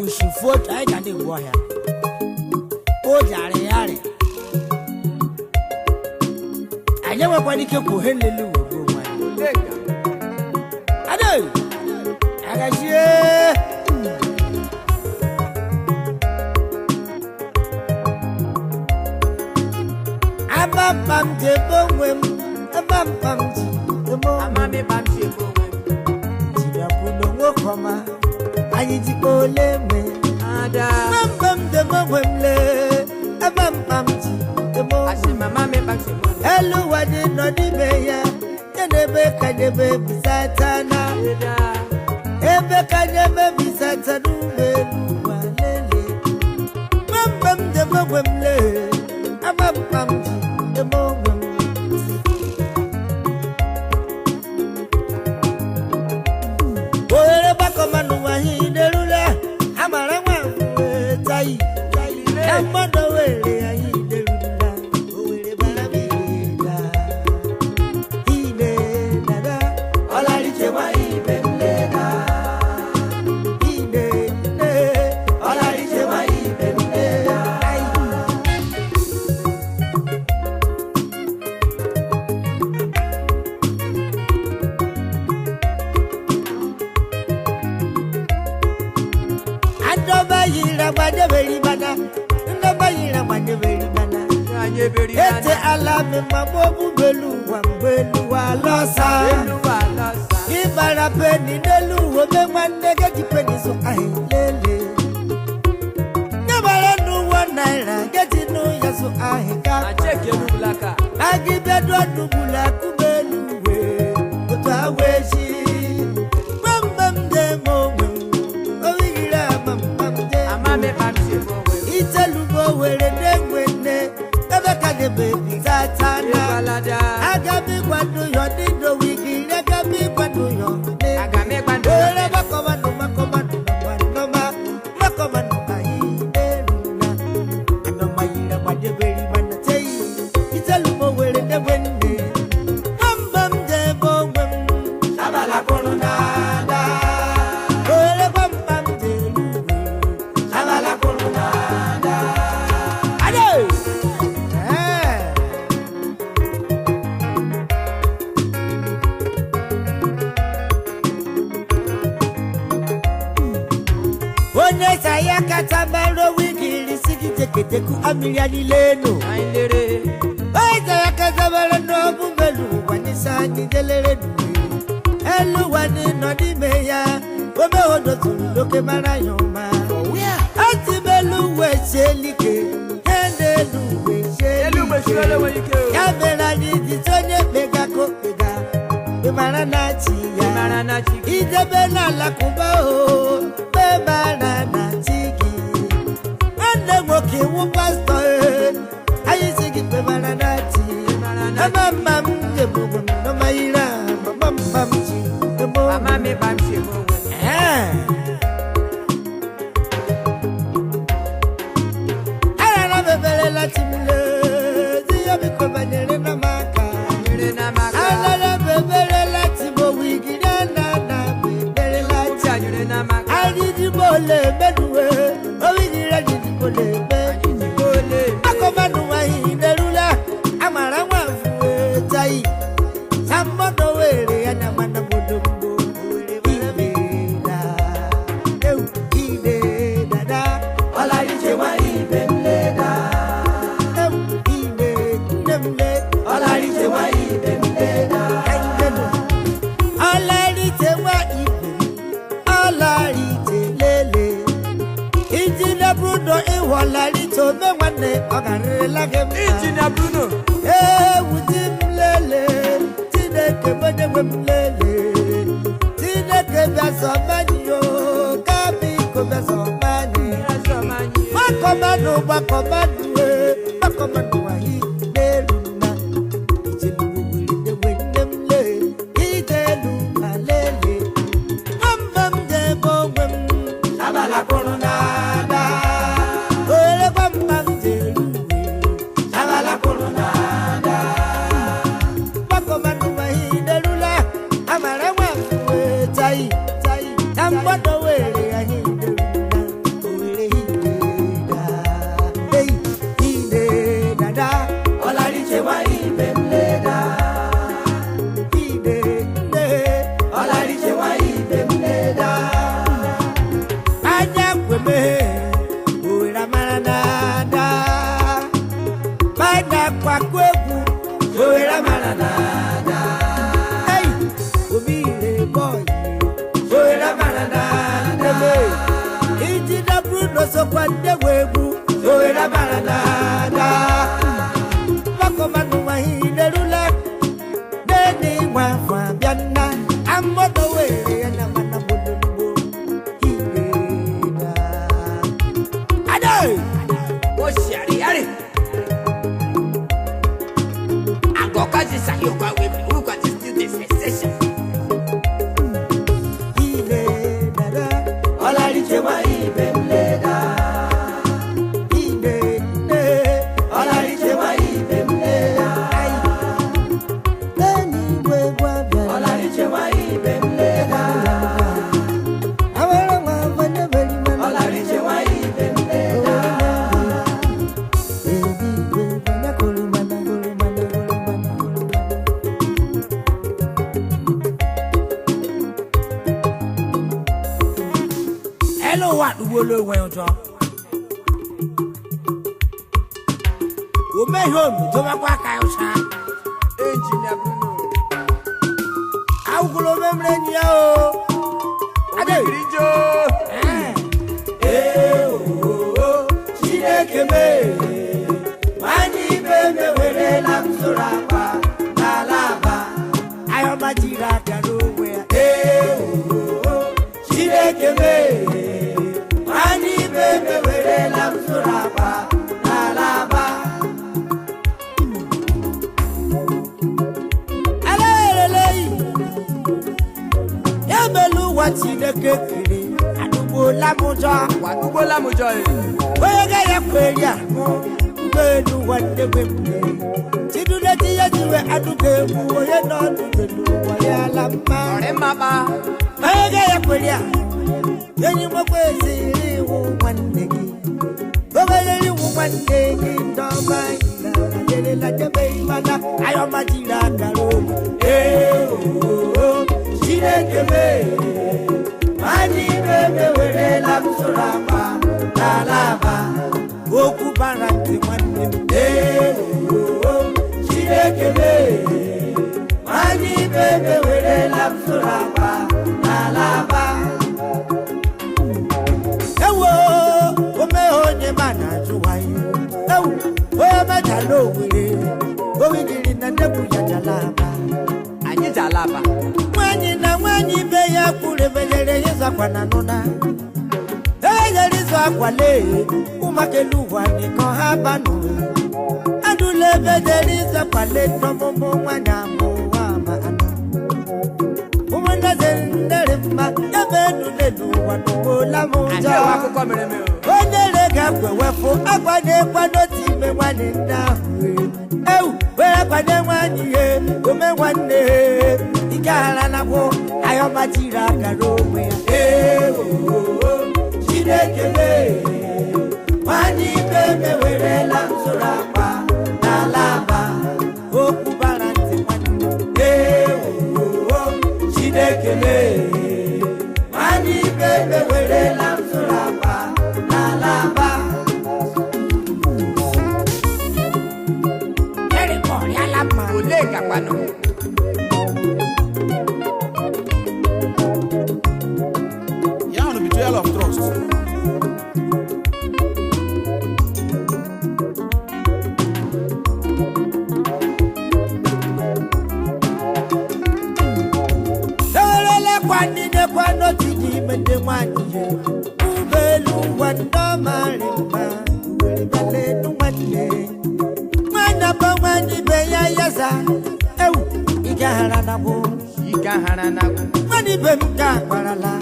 Wusufu otu anyị ga na-egbu ọhịa o ji arịgharị anyị enwekwana ike kwuo he lele uwe gbuo onwe anyị. Ade agachie abamkpam ji ebe onwe m, abamkpam ji ebe onwe m. Jidakwudo nwoke ọma anyị jikwa ole eme gbamgbam debe onwe m lee abamkpam ji ebe onwe m. Elu ụwa dị nọ n'ime ya ya na ebe ka nyebe bisatana ebe ka nyebe bisatana ụgbọelu ụwa lele gbamgbam debe onwe m lee abamkpam ji ebe onwe m. Ohere gbakọma n'ụwa hi derula amara nwa tai na mmadụ were anyị derula owere bara m ida ide dada ọlarịchewa ibe m leda ide nne ọlarịchewa ibe m leda. Adọba yiri agbadebere bana, ndọba yiri agbadebere bana. Ete ala mi ma mo bubelu wa mgbelu wa lọsa. Ịbara peni n'elu uwe me nwanne geji peni so ahị lele. Nyabara n'ụwa naira geji nụ ya so ahị ka. Agịbịa dụọ akụbelu uwe otu awa echi. Gbamgbam dị m onwe m, owigiri ama mbam dị. Itelugo were n'enwe nne, ebe ka debe bizatana. Agabi gbado yọ nínú wigiri, agabi gbado yọ nínú. Ere gbakọmanụ makọmanụ nọma makọmanụ ayi eruna. Anọma yiri agbadebere mana teyi. Itelugo were n'enwe nne. Gbamgbam debe onwe m. Abala kụrụ n'ada. Ere gbamgbam delu uwe. Abala kụrụ n'ada. Ade! Ee! Onye saya kacha mara wigiri sigi teketeku amiri anilenu. Onye saya kacha mara n'ọbụ melu ụwa n'isa anyị jelere nuwe. Elu ụwa nọ n'ime ya, omehodo tụrụ n'oke mara ya ụma. Ati melu uwe sielike, ya n'elu uwe sielike. Ya mere anyị ji sonye kpega ka okpega, ị mara na chi ya. Idebe n'alakụba o, kpebara na chi gị. Nwanne nwoke iwu pastọ e, anyị si gị kpebara na chi. Mama mma m jebugbu m nọmayira, mama mma m ji ebo. Ee. Arara m eberela chi m lee, di ya biko banyere na m aka. Arara m eberela chi m owigiri ana na m eberela chi. Ajijibole menuwe, owigiri ajijibole menuwe. Akọmanụ nwaanyị derula, amara nwa fuwe tai. Sambodo were ya na mana bodombo, owere bara m ida. Ewu, ide dada, ọlarịchewa ibe m leda. Ewu, ide nne m le, ọlarịchewa ibe m leda. Enjenu, ọlarịchewa ibe m, ọlarịche lele. Ijide Bruno ịwọlarịche ome nwanne, ọ garịrịla gị mma. Injinia Bruno. Ewu di m lele, Chineke onye nwe m lele. Chineke bịa zọba anyị o, ka biko bịa zọba anyị. Gbakọmanụ gbakọmanụ e, gbakọmanụ anyị n'elu na. Ijelu were nne nne m lee, ijelu ma lele. Nwamba m jebe onwe m, abala kụrụ n'ada. Ore gbamba m jere uwe, abala kụrụ n'ada. Gbakọmanụ anyị derula, amara nwa m wee tai, tai. Na mgbọdọ were anyị derula. akwa egwu Owere mara dada. Ei, obi ire bọyị Owere mara dada. Ijide Bruno sokwa ndị nwe egwu Owere mara dada. Makọmanụ mahinerula deni nwa afọ abịa nna amọdọ were ya na mana gbodogbo ire da. Ade! Ó ṣe àríyárì. Àgọ́kájì ṣàyọ̀kọ̀ àwẹ̀mí orúkọ àti still the sensation. Ile dada, ọlárìṣẹ́ wá ibẹ̀ ńlẹ̀ dá. Ile nne, ọlárìṣẹ́ wá ibẹ̀ ńlẹ̀ dá. Lẹ́ni ìwé wá bẹ̀rẹ̀. Ọlárìṣẹ́ wá ibẹ̀ ńlẹ̀ dá. Àwọn ẹ̀rọ wọn ní bẹ̀rẹ̀ mọ́nà. Ọlárìṣẹ́ wá ibẹ̀ ńlẹ̀ dá. Èbí ìwé bẹ̀rẹ̀ kòlù mọ́nà kòlù mọ́nà kòlù mọ́nà kòlù mọ́nà. Elo wa dugbo lo nwe ụjọ. O mehie onu dọbakwa aka ya ụcha. Engineer Bruno. Awụkwụla omemere enyi ya o. Ade! Ìrìjò. Ee, oo, Chineke mee, nwanyị ibe emewerela m zụrụ akwa n'ala aba. Ayọma jiri aka n'onwe ya. Ee, oo, Chineke mee, nwanyị ibe emewerela m zụrụ akwa n'ala aba. Aleleleyi, emelu ụwa Chineke kere, adụgbuola m ụjọ. Wà dúgbò lámùjọ yìí. Onye ga ya kweri ahụ ụgbọelu nwanne nwe m chidule tinye jiwe adụga egwu onye nọ n'ụlọ ụwa ya ala mma. Ọ̀rẹ́ máa bá. Onye ga ya kweri ahụ enyi nwekwa eziri iwu nwanne gị obere iwu nwanne gị ndọba aderela jebe mana ayọma jiri akara ogwu. Ee oo, Chineke mee, nwanyị ime emewerela m sụrụ akwa n'ala aba. Okwu bara ntị nwanne m. Ee oo, Chineke mee, nwanyị ime emewerela m sụrụ akwa n'ala aba. Ewo, omeghe onye ma na-ajụwa ya. Ewu, onye mejala Owere owigiri na ndebụ ya jala aba. Anyị ji ala aba. Nwanyị na nwanyị ibe ya kwuru emenyere ya ịzụ akwa na nụna enyere ịzụ akwa lee ụmakelu ụwa nịkọ ha banụ adụla ebe jere ịzụ akwa lee n'ọmụmụ nwanyị amụ nwa ma anụ ụmụnne dị ndere mma ebe enu n'ụwa n'ugbola m Anyị ụjọ. ẹ̀wọ̀ akụkọ mere eme o. Onye na-ga wefụ akwanye n'otu ime nwanne nne ahụ ewu were akwanye nwanyị ihe ome nwanne ike ghara na gwụ ayọma jiri akara onwe ya. Ee, oo, Chineke mee, nwanyị ibe emewerela m zụrụ akwa n'ala aba. Okwu bara ntị nwanne. Ee, oo, Chineke mee, nwanyị ibe emewerela m zụrụ akwa n'ala aba. Eri ọrịala mma. Olee gakwanụ? Ya hụrụ betrayal of trust. Ewerela kwa nile kwa n'otu n'ime ndị nwanyị ya ụgbọelu ụwa ndị ọmarị mma were bịala enu nwanne nwanyị abụ nwanyị ibe ya yaza ewu ike ghara na gwụ. Ike ahara na agwụ. Nwanne ibe m ka akparala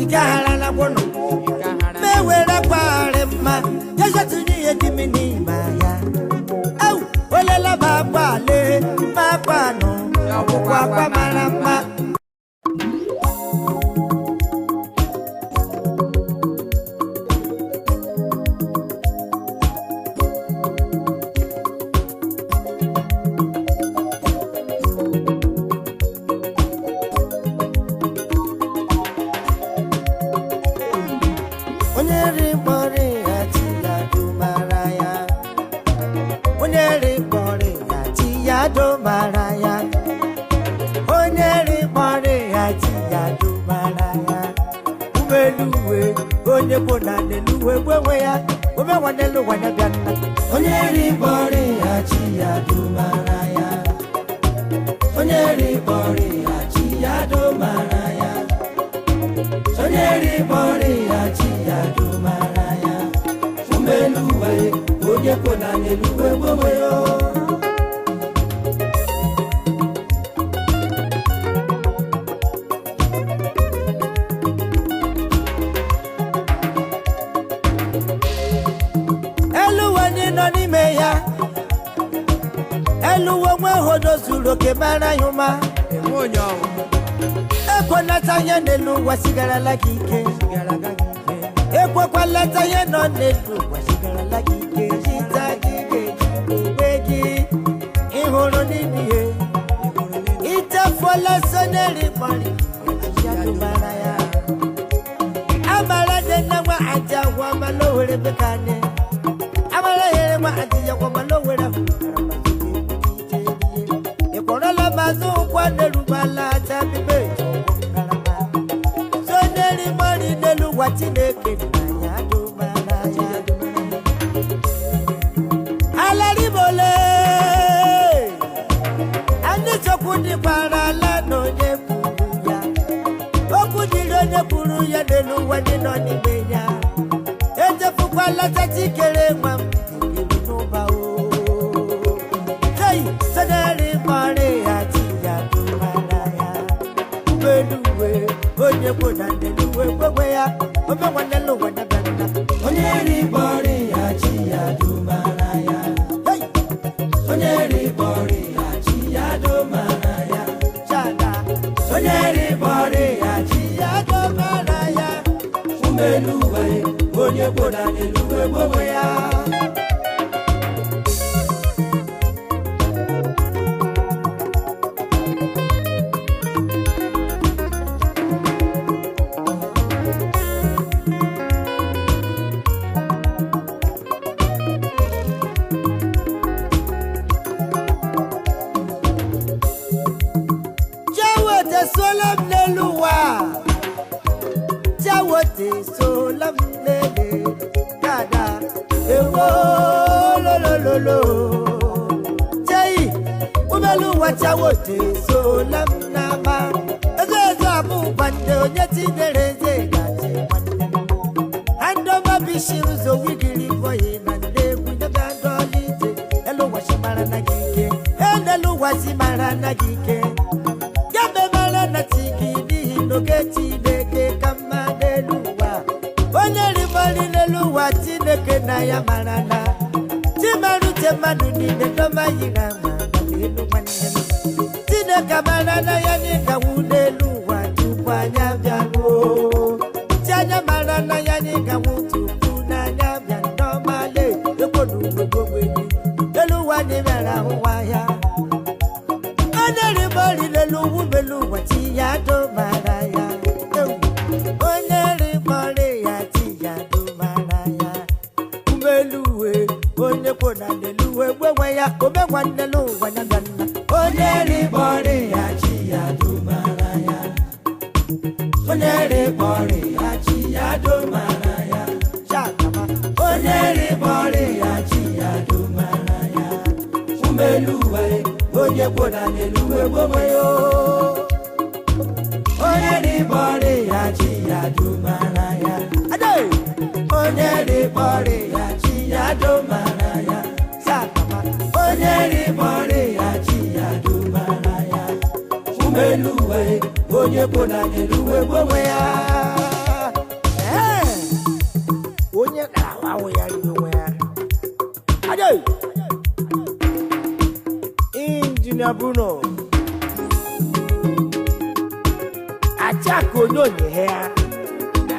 ike ghara na gwụ nọ. Ike ahara. Ma ewere kwagharị mma jejetinye ihe dị m n'ime ya ewu olela ma akwa lee ma akwa nọ ọgwụgwọ akwa mara mma. Onye ri mkpọrọ ya chila dumara ya. Onye ya domara ya. Onye rịkpọrọ ya chi ya domara ya. Umeluwe onye bụ na n'eluwe gwenwe ya. Ome nwanne ụwa ya bịa nna. Onye rịkpọrọ ya chi ya domara ya. Onye rịkpọrọ ya chi ya domara ya. Onye rịkpọrọ ya chi ya domara ya. Umeluwe onye bụ na n'eluwe gwenwe ya. N'ime ya elu onwe hodo zuru oke mara ya ụma. Ekwenata ihe n'elu ụwa sigarala gị ike. Ekwekwalata ihe nọ n'elu ụwa sigarala gị ike. Chita gị ga-eji ugbe gị ịhụrụ n'ime ihe. Itefuola soneri kpọrị ya dubara ya. Amara dị na nwa aja gwa mana o were bekane. Amara here ma aja gwa mana o were ịkpọrọla mazụ ụkwa n'erubala aja bibe soneri mọrị n'elu ụwa Chineke na ya dubara ya. Alaribole ndị chukwu dịkwara ala na onye kwuru ya. Okwu dịrị onye kwuru ya n'elu ụwa ndị nọ n'ime ya. Echefukwala chachikere nwa m dịrị n'ụba o. Chei soneri mọrị ya chi ya dubara ya. Umeluwe onye kwụ na ndeluwe gbogbo ya. Ome nwanne n'ụwa ya bịa nna. Onye rịkpọrọ ya chi ya dubara ya. Hey! Onye rịkpọrọ ya chi ya dubara ya. Chada. Onye rịkpọrọ ya chi ya dubara ya. Umeluwe onye kwụ na n'eluwe gbogbo ya. Chawote sola m n'elu ụwa. Chawote sola m n'ele dada. Ewo lolololo. Chei umelu ụwa chawote sola m n'ama. Eze eze abụ nwanne onye tinyere eze gaji nwanne m. Andọba bishiri ụzọ wigiri bọyị na ndị egwu nyebe ndọla ije. Elu ụwa si mara na gị ike. Elu ụwa si mara na gị ike. Yabe mara na chi gị n'ihi n'oge Chineke ka mma n'elu ụwa. Onye rịbọrị n'elu ụwa Chineke na ya mara na. Chimaru uche mmadụ niile dọma yiri ama n'elu nwanne m. Chineke mara na ya n'ịgawu n'elu ụwa tupu anya bịaruo. Chi anya mara na ya n'ịgawu tupu n'anya bịa ndọmale ekwodu ogogbenyi. Elu ụwa anyị bịara ahụwa ya. Onye rịbọrị n'elu wubelu ụwa chi ya dọbara ya. Ewu. Onye rịbọrị ya chi ya dọbara ya. Umeluwe onye kwụ na n'eluwe gbenwe ya ome nwanne n'ụwa ya bịa nna. Onye rịkpọrọ ya chi ya dọbara ya. Onye rịkpọrọ ya chi ya dọbara ya. Chakama. Onye rịkpọrọ ya chi ya dọbara ya. Umeluwe onye kwụ na n'eluwe gbogbo ya. Onye rịkpọrọ ya chi ya dọbara ya. Ade. Onye rịkpọrọ ya chi ya dọbara ya. Chakama. Onye rịkpọrọ ya chi ya dọbara ya. Umeluwe onye kwụ na n'eluwe gbogbo ya. Ee. Onye na-ahụ ya riri onwe ya. Ade. Injinia Bruno. Achaka onyonyo ya.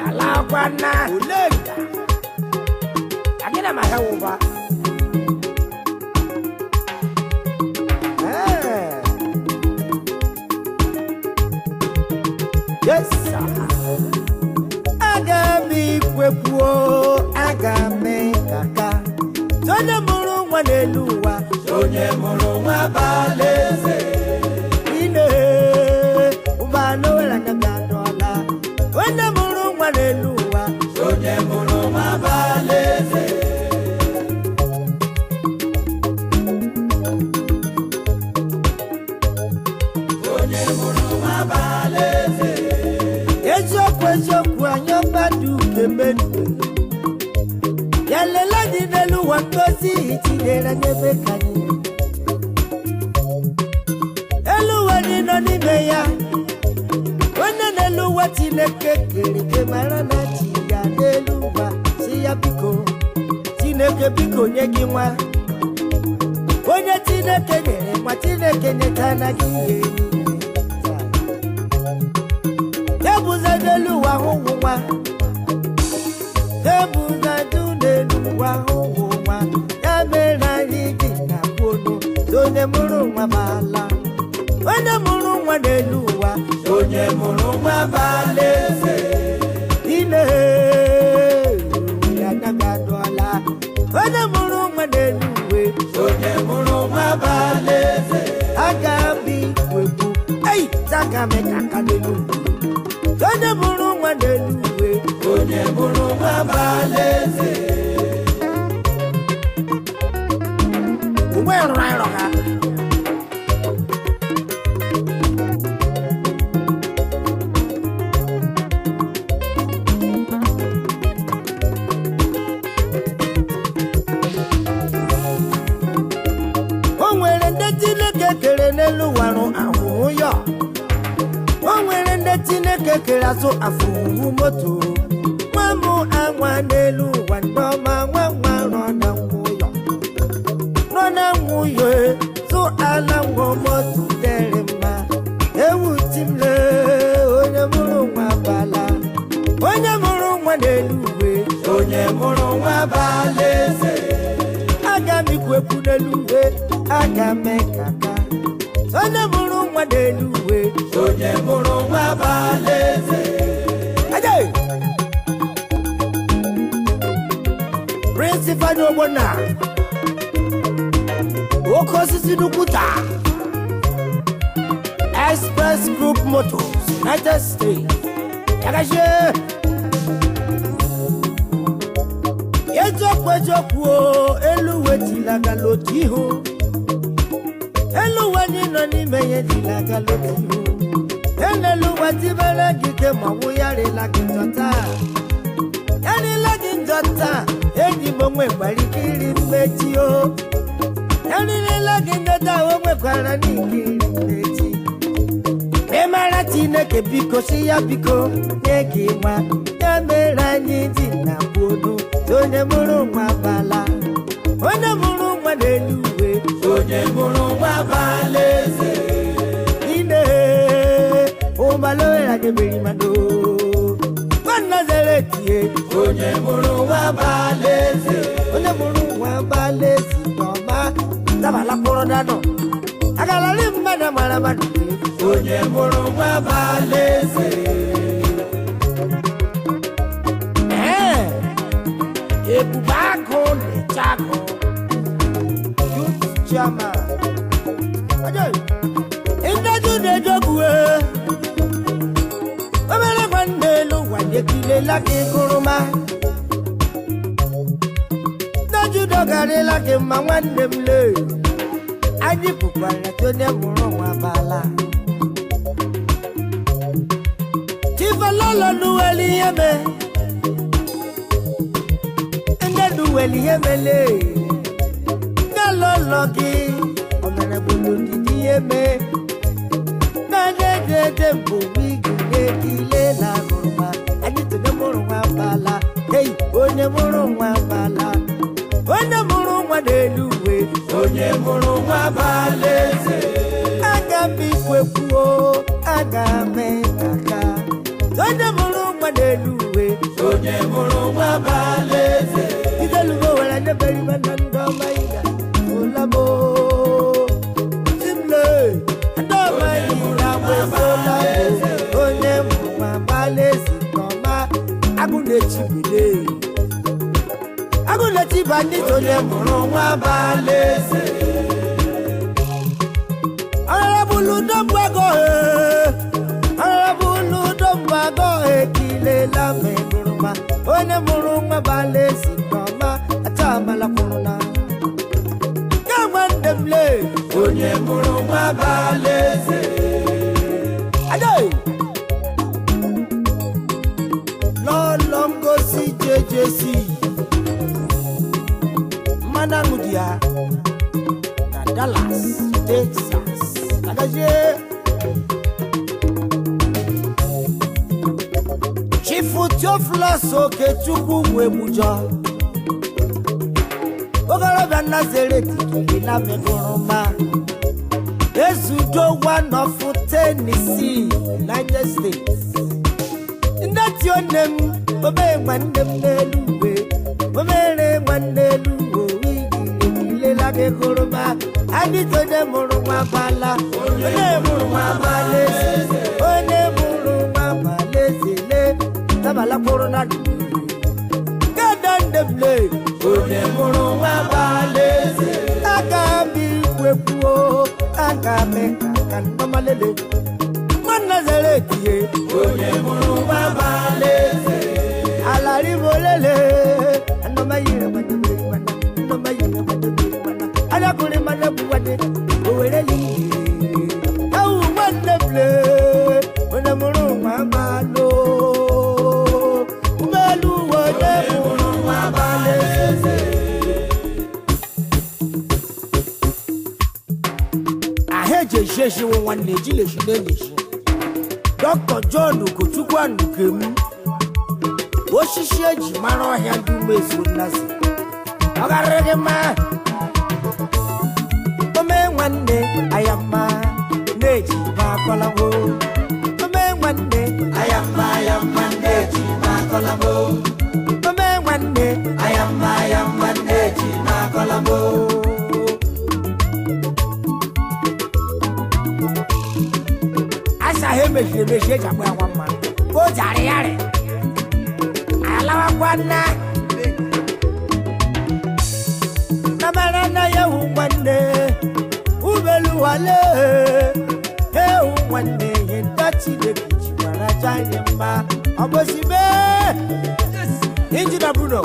Alakwana. Olenga. Agina maha ụba. Ee. Yes, sir. Aga m ikwekwuo, aga m ịkaka. Onye mụrụ nwa n'elu ụwa. Onye mụrụ nwa abalị. menu. Yalela dị n'elu ụwa ngozi tinyere n'ebe ka anyị. Elu ụwa dị nọ n'ime ya. Onye n'elu ụwa Chineke kere eke mara na chi ya n'elu ụwa si ya biko. Chineke biko nye gị nwa. Onye Chineke nyere nwa Chineke nyetana gị ihe niile. Ebuze n'elu ụwa hụwụ nwa. Ebuze n'elu ụwa hụwụ nwa. Ya mere anyị ji na-akpụ onu onye mụrụ nwa bala. Onye mụrụ nwa n'elu ụwa. Onye mụrụ nwa bala eze. Ine ya nagadụọla. Onye mụrụ nwa n'elu uwe. Onye mụrụ nwa bala eze. Aga m ikwekwu. Ei, taka m kaka n'elu uwe. Onye mụrụ nwa n'elu uwe. Onye mụrụ nwa bala eze. Onwe rụrụ anyị rọga. O nwere ndị Chineke kere n'elu ụwa rụ ahụhụ ya. O nwere ndị Chineke kere azụ afụhụ moto. Nwa m anwa n'elu ụwa ndị ọma nwa nwa rọ na nwụyọ. Rọ na nwụyọ zụ ala ngwọ moto dịrị mma. Ewu timle onye mụrụ nwa bala. Onye mụrụ nwa n'elu uwe. Onye mụrụ nwa bala eze. Aga m ikwekwu n'elu uwe. Aga m kaka. Onye mụrụ nwa n'elu uwe. Onye mụrụ nwa bala eze. Aje! Prince Ifeanyi Ogbonna. Oke osisi Nukwuta. Express Group Motors, United States. Yagashie! Eziokwu eziokwu o, elu uwe tilaga l'otu ihu. Elu ụwa anyị nọ n'ime ya etilaga l'otu ihu. Elelu ụwa tibere gị ike ma ọ bụ ya rịla gị njọ taa. Ya rịla gị njọ taa, enyi m onwe gbara ike iri mmechi o. Ya rịla gị njọ taa, o nwekwara n'ike iri mmechi. Ị mara Chineke biko si ya biko nye gị nwa. Ya mere anyị ji na-akpụ onu onye mụrụ nwa bala. Onye mụrụ nwa n'elu uwe. Onye mụrụ nwa bala eze. Ine ụmalowera gị beri mmadụ. Nwanna zere tie. Onye mụrụ nwa bala eze. Onye mụrụ nwa bala ezi n'ọma. Dabala kpụrụ danọ. Agalali mmadụ mara mmadụ. Onye mụrụ nwa bala eze. Ee, ebube agụ na-eche agụ. Youth chairman. Ajay. Ndaju na-ejogwu e. Obere nwanne elu ụwa nyekilela gị gụrụma. Ndaju dọgarịla gị mma nwanne m lee. Anyị bụkwara onye mụrụ nwa bala. Chifololo nuweli ihe me. Ndị nuweli ihe mele. Ndị lọlọ gị o mere gburu ndidi ihe mee. Na-eje mbụ wigi na-ekile na agụrụma. Anyị tụnye mụrụ nwa bala. Ei, onye mụrụ nwa bala. Onye mụrụ nwa n'elu uwe. Onye mụrụ nwa bala eze. Aga m ikwekwuo, aga m aka. Onye mụrụ nwa n'elu uwe. Onye mụrụ nwa bala eze. Idelugo were nyebere ime na ndị ọma ịga. Olabo. Timle. Ndị ọma ịga gbesola bụ onye mụrụ nwa bala eze nke ọma. Agụ na-echi bele. Agụ na-echi bụ anyị Onye mụrụ nwa bala eze. Honorable Udombago, Honorable Udombago, ekilela m egoroma. Onye mụrụ nwa bala ezi nke ọma, achamala kwụrụ na. Ya nwanne m lee. Onye mụrụ nwa bala eze. Aje! Lọlọ Ngozi JC mmanụ aṅụ dị ya na Dallas, Texas. Agazie Chifu Theophilus Okechukwu Nwegbujọ okorobịa Nazareth kirila megụrụma ezudo one of Tennessee, United States. Nne tio nne m omee nwanne m n'elu uwe omere nwanne elu uwe ilela gị gụrụma adịghị onye mụrụ nwa gbala onye mụrụ nwa gbala eze onye mụrụ nwa gbala eze le tabala kwụrụ na gada nne m le onye mụrụ nwa gbala eze aka m ikwu ekwuo aka m ka nnọmalele nwanne zere etinye onye mụrụ nwa gbala eze alaribolele anọmayire nwanne anọmayire nwanne arákùnrin mọ́lẹ́kùnwádé òwèrè yìí ẹ̀wù nwanne m le onye mụrụ nwa máa lò ụgbọelu onye mụrụ nwa máa leze. Ahụ eji eshi eshi wụ nwanne ejileshi na-enyeshi Dr. John Ugochukwu Anukem osisi eji mara ọhịa ndị umezu nnazi ọ garịrị gị mma ome nwanne ayama na-eji makọlabo ome nwanne Ayama ayama nneji makọlabo. ome nwanne Ayama ayama nneji makọlabo. asa ha emechiri emechi eji akpọ ya nwa mma o ji arịgharị alawakwa nna namara na ya hụ nwanne ubeluwale ehu nwanne ihe nta Chineke jikwara aja anyị mma ọ bụzibe Injina Bruno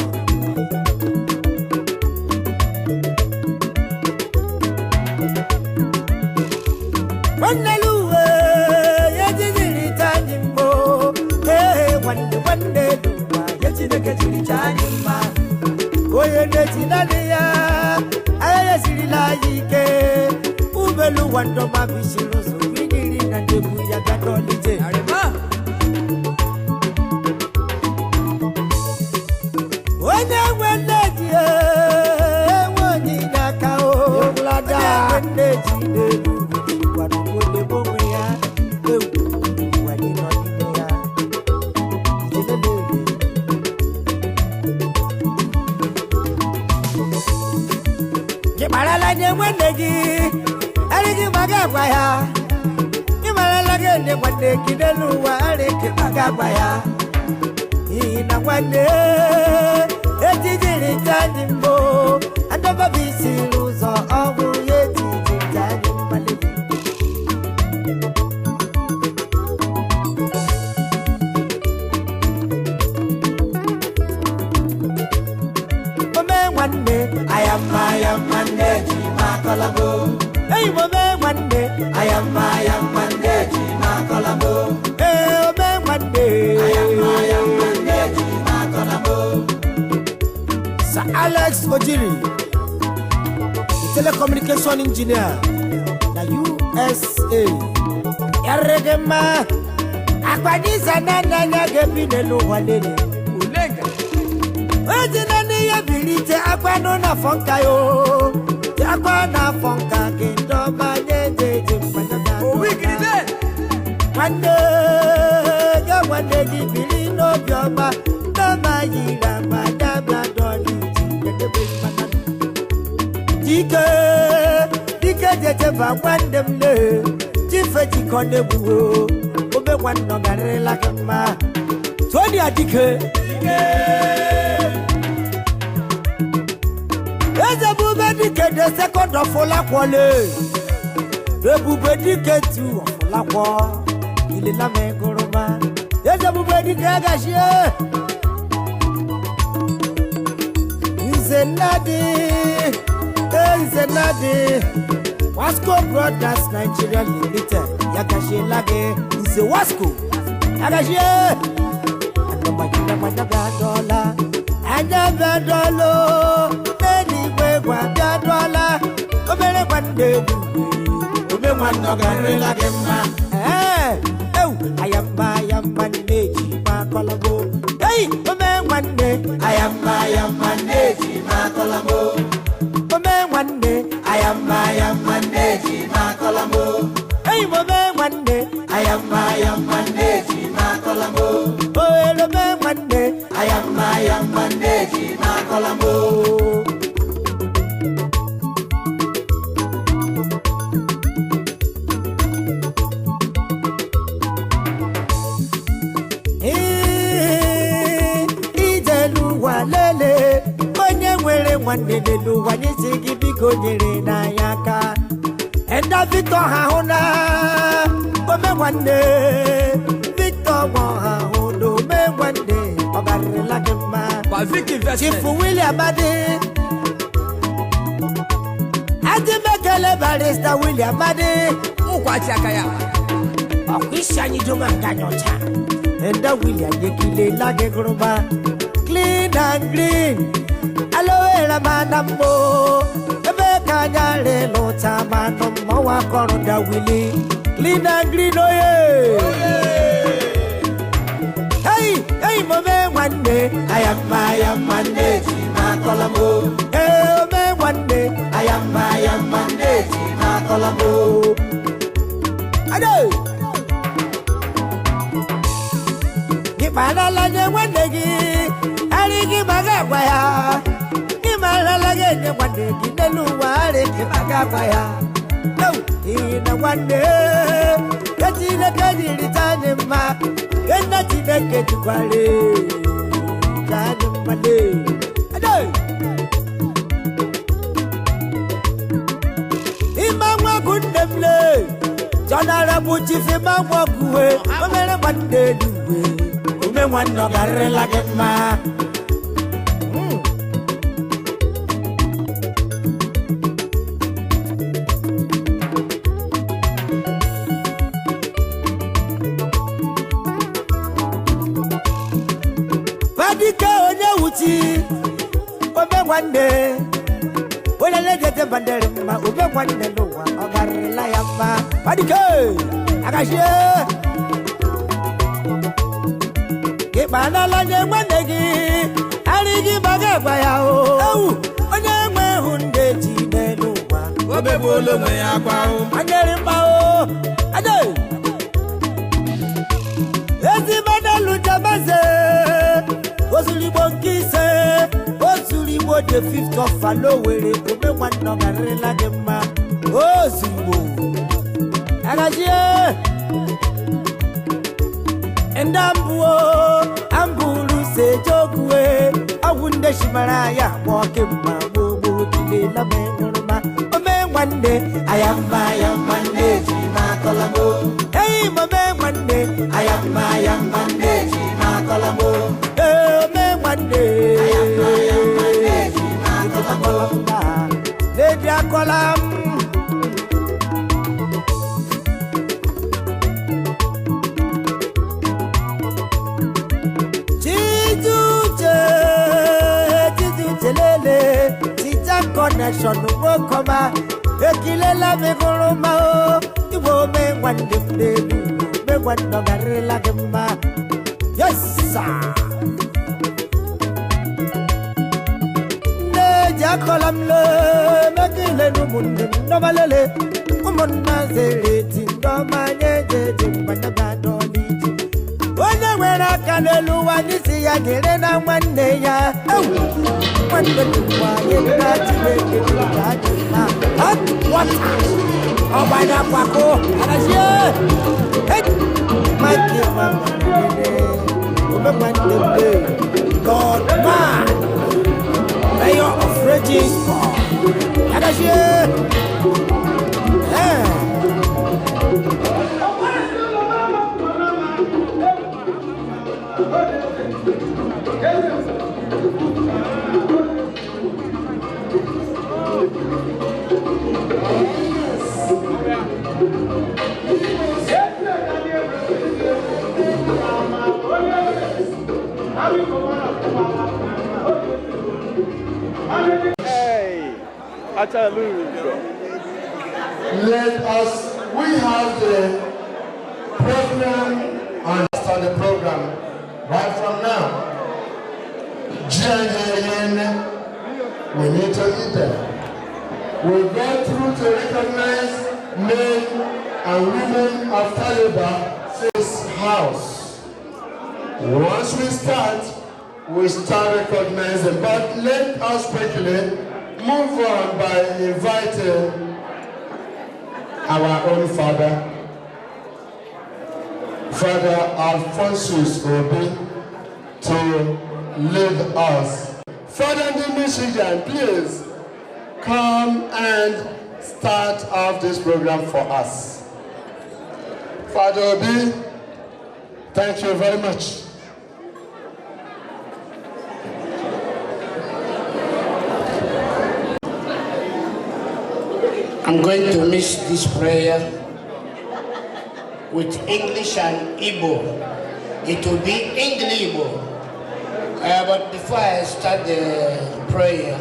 nwanne luwe ya jijiri anyị mbụ ee nwanne nwanne luwa ya Chineke jiri cha anyị mma onye na-eti naanị ya anya ya sirila anyị ike umelu wandọma bishiri ụzọ wigiri na ndegwu ya gadọlite onye nwe nne ji enwe onye n'aka o onye nwe nne ji n'elu gwanụgolebe onwe ya ewu ụwa gị nọ n'ime ya Ijelele. Ị marala nye nwanne gị arịghị ma gị agwa ya ị marala gị nye nwanne gị n'elu ụwa arịghị ma gị agwa ya n'ihi na nwanne ejijiri anyị mbụ adọbaba isi n'ụzọ ọgwụ ya ejijiri anyị mmalite ome nwanne Ayama ayama nneji makọlabo. enyi m ome nwanne Ayama ayama nneji makọlabo. ee ome nwanne Ayama ayama nneji makọlabo. Sir Alex Ojiri, the telecommunication engineer na USA. Yarịgịmma akpanisa na nna ya ga-ebi n'elu ụwa niile. Olenga. O ji naanị ya bilite akpanụ n'afọ nka yo. Akpa n'afọ nka gị ndọba nye jeje mgbadaba. Owigiride. Nwanne gị nwanne gị biri n'obi ọma ndọba yiri agba dabịa dọlị ji kedebe mmanụ. Dike dike jecheba nwanne m le chife jikọ n'egbuwo obe nwanne ọ garịrịla gị mma Tony Adike eze bube dike the second of Olakwole ebube dike two of Olakwọ ilela m gụrụma eze bube dike agachie Nze Nnadi Nze Nnadi Wasco Brothers Nigeria Limited yagashiela gị Nze Wasco yagashie adọla Anya bịadọla n'eluigwe gwa bịadọla obere nwanne egwu Ome nwanne ọ garịrịla gị mma. Ee, ewu ayamba ayamba nne ji ma akọlọmbo. Ei, ome nwanne Ayamba ayamba nne ji ma akọlọmbo. Ome nwanne Ayamba ayamba nne ji ma akọlọmbo. Ei, ome nwanne Ayamba ayamba nne ji ma akọlọmbo. Oere ome nwanne Ayamba ayamba nne ji ma akọlọmbo. Ee, ije n'ụwa lele onye nwere nwanne n'elu ụwa anyị si gị biko nyere n'anya aka. Enda Victor ha hụ na ome nwanne Victor nwa ha hụ na ome nwanne ọ garịrịla gị mma. Bavik Investment. Chief William Adi Adimekele Barrister William Adi Ụkwachi aka ya. Ọkwa isi anyị dum aka nyocha. Enda William yekile lage guruma clean and green aloe mana mbo ebe ka anya lụta manụ mmanwụ akọrọ da wili clean and green oye. Hey, hey, mome nwanne Ayamba ayamba nne ji ma akọlọmbo. Ee, ome nwanne Ayamba ayamba nne ji ma akọlọmbo. Ado! Gị marala nye nwanne gị, arị gị ma ga agwa ya. Gị marala gị nye nwanne gị n'elu ụwa, arị gị ma ga agwa ya. Ewu, n'ihi na nwanne, ke Chineke jiri taa anyị mma, ke nne Chineke jikwara taa anyị mma lee. Ado! Ime nwa bụ nne m lee. Jọnara bụ chief ịma nwa ọgụwe, o mere nwanne eluigwe. Ome nwanne ọ garịrịla gị mma. Fadike onye wuchi, ome nwanne onye na-ejete bandere mma, ome nwanne n'ụwa ọ garịrịla ya mma. Fadike agachie gị kpanala nye nwanne gị, arị gị gbaga agwa ya o. Ewu, onye nwe hụ ndị ji n'elu ụwa Obegbuola onwe ya akwa o. anyere mma o. Ade! Ezigbo n'elu jamaze ozugbo nke ise ozugbo the fifth of Alowere ome nwanne ọ garịrịla gị mma ozugbo agajie ndị mbụo ambụrụ sejogue ọgwụ ndị shimara ya gba ọkị mma gbogbo tilela menụrụma ome nwanne Ayamba ayamba nne ji ma akọlọmbo. Eyi ome nwanne Ayamba ayamba nne ji ma akọlọmbo. Ee, ome nwanne Ayamba ayamba nne ji ma akọlọmbo. Lady akọla m Chijuche, Chijuche lele, Chija connection nwokọma, ekilela m gụrụ ma o, igwe ome nwanne m n'elu, ome nwanne ọ garịrịla gị mma. Yes, sir. Nne ji akọla m lee, maka ile na ụmụnne m nọba lele, ụmụnna zere eti ndị ọma nye eje eje mbanye ba n'ọlụ ije. Onye nwere aka n'elu ụwa n'isi ya nyere na nwanne ya. Ewu, nwanne dị ụwa nye nna Chineke dị ka adị mma. Hot water. Ọgbanya kwakọ, agazie. Hey, Mike mama lele, ome nwanne m lee. Lord man, mayor of Regis, agazie. Eh. Achalugo. Let us, we have the program and start the program right from now. GNN, we need to eat them. We go through to recognize men and women of caliber this house. Once we start recognizing. But let us quickly move on by inviting our own father, Father Alphonsus Obi, to lead us. Father the Michigan, please come and start off this program for us. Father Obi, thank you very much. I'm going to mix this prayer with English and Igbo. It will be English Igbo. But before I start the prayer,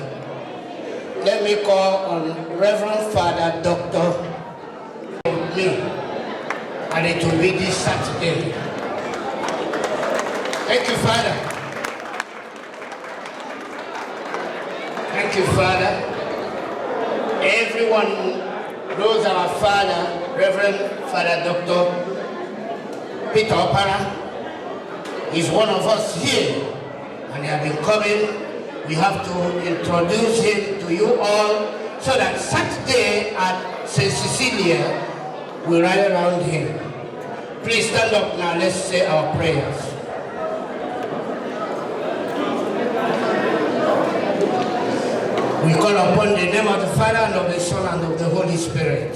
let me call on Reverend Father Dr. me, and it will be this Saturday. Thank you, Father. Thank you, Father. Everyone knows our father, Reverend Father Dr. Peter Opara. He's one of us here, and he has been coming. We have to introduce him to you all so that Saturday at St. Cecilia, we rally around him. Please stand up now. Let's say our prayers. We call upon the name of the Father, and of the Son, and of the Holy Spirit.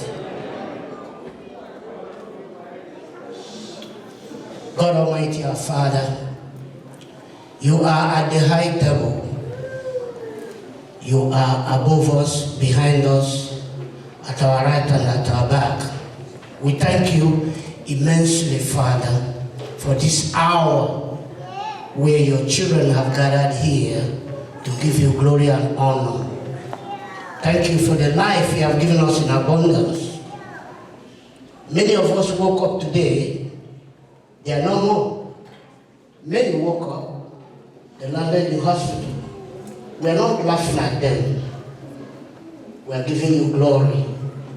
God Almighty, our Father, you are at the high table. You are above us, behind us, at our right and at our back. We thank you immensely, Father, for this hour where your children have gathered here to give you glory and honor. Thank you for the life you have given us in abundance. Many of us woke up today, they are no more. Many woke up, they landed in hospital. We are not laughing at them. We are giving you glory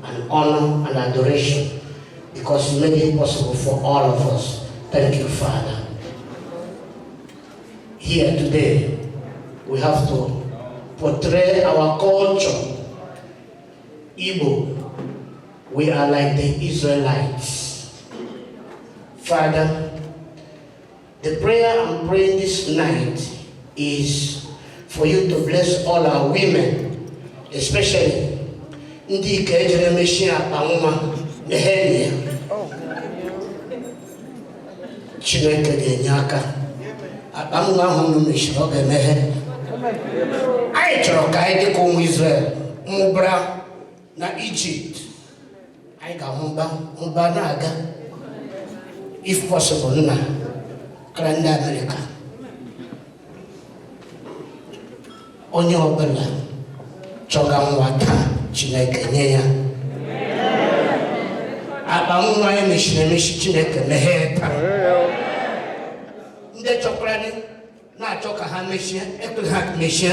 and honor and adoration because you made it possible for all of us. Thank you, Father. Here today, we have to portray our culture. Igbo, we are like the Israelites. Father, the prayer I'm praying this night is for you to bless all our women, especially ndị ike ejere mechie akpa nwa Nehemia. Chineke ga-enye aka. Akpa nwa ahụ unu mechiri, ọ ga-emeghe. Anyị chọrọ ka anyị dịka ụmụ Israel mụbara na Egypt. Anyị ga-ahụ mba na-aga. If possible, nna, kara ndị Amerịka. Onye ọbụla chọga nwa taa, Chineke nye ya. Akpa nwa anyị mechiri emechi, Chineke meghee taa. Ndị chọkwara na-achọ ka ha mechie, ekwela ha mechie.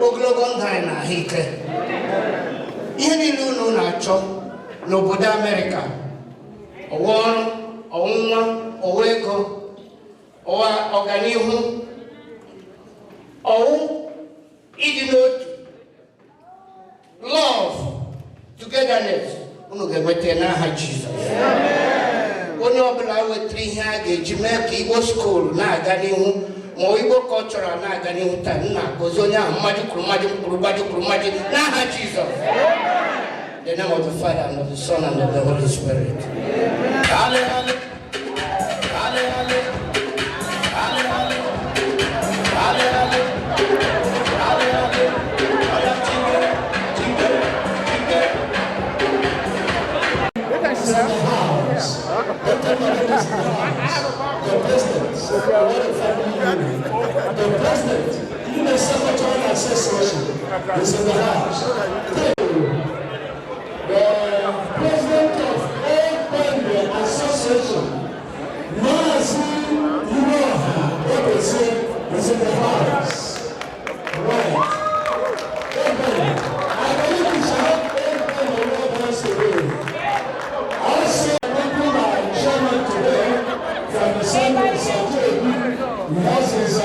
Ogologo ndụ anyị na ahụike. Ihe niile unu na-achọ n'obodo Amerịka, ọwa ọrụ, ọnwụnwa, ọwa ego, ọwa ọganihu, ọwụ ịdị n'otu, love, togetherness, unu ga-enweta n'aha Jizọs. Onye ọbụla wetara ihe a ga-eji mee ka Igbo school na-aga n'ihu, ma Igbo cultural na-aga n'ihu taa, nna gozie onye ahụ mmaji kwuru mmaji kwuru mmaji kwuru mmaji n'aha Jizọs. In the name of the Father, and of the Son, and of the Holy Spirit. Ale, ale. Ale, ale. Ale, ale. Ale, ale. Ale, ale. Oya, chike, chike, chike. House, the president, the family union, the president, Human Secretary Association, is in the house. Thank you. The president of Old Association, Mazi Iroha Ebese, is in the house. Right. Amen. I believe we shall have Old Bende today. Also, welcome our chairman today from the Sunday Saturday. He has his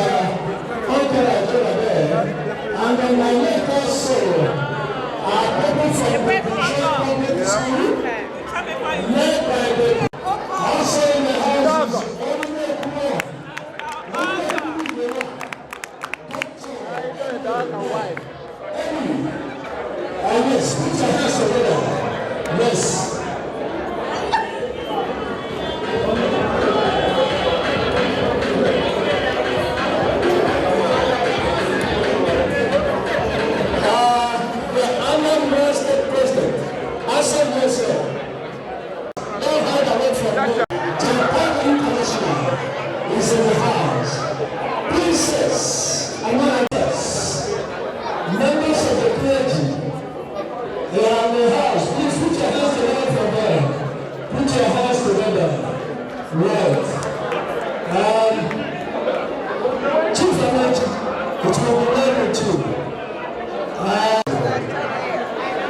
uncle Ajola there. And on my left also, our people from the Control Public School, led by the also in the house is Honorable Oh yes, put your hands together. Yes. The Anambra State President, Asan Yosef, don't hide away from me. Japan International is in the house. Princess Amanda, members of the clergy, they are in the house. Please put your hands together for them. Put your hands together. Right. Chief Amachi, it will be well with you.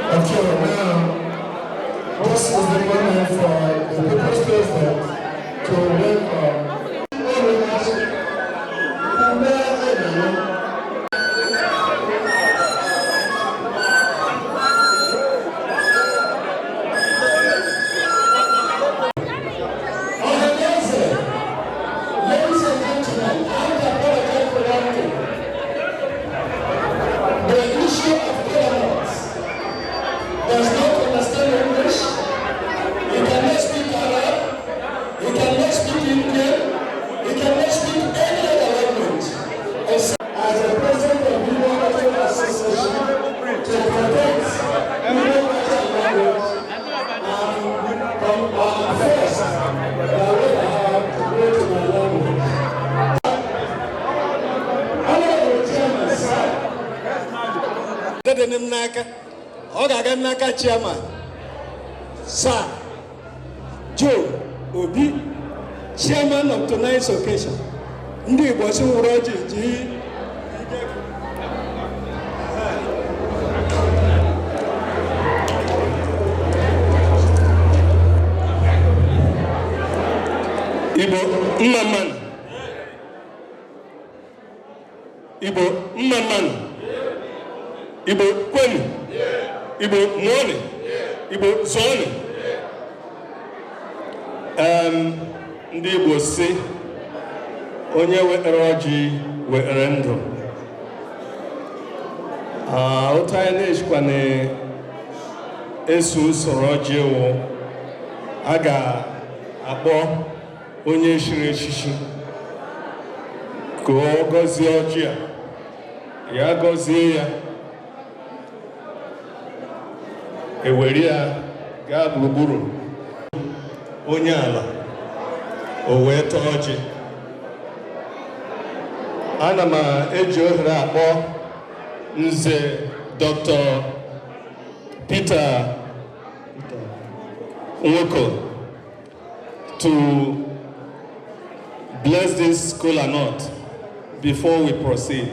Okay, now, this is the moment for the People's President to welcome Ume Enyo. Ohanaeze, ladies and gentlemen, I have to apologize for one thing. The issue of governance does not understand English. He cannot speak Arab. He cannot speak Indian. He cannot speak any other language except as the president of the Igbo Cultural Association to protect Igbo culture and language and from our first by way I have to go to my language. Honorable Chairman, sir. Dị m n'aka, ọ ga-aga n'aka chairman, Sir Joe Obi, chairman of tonight's occasion. Ndị Igbo si nwụrụ ọjị ji. Igbo mma mmanụ! Igbo mma mmanụ! Igbo kwenu! Igbo mụọnụ! Igbo zụọnụ! Ndị Igbo si onye wetara ọjị wetara ndụ. Ah, otu anyị na-ejikwa na-eso usoro ọjị wụ a ga-akpọ onye chiri echichi ka ọ gọzie ọjị a. Ya gọzie ya, ewere ya gaa gburugburu onye ala, o wee tọọ ọjị. Ana m eji ohere akpọ Nze Dr. Peter Nwoko to bless this kola nut before we proceed.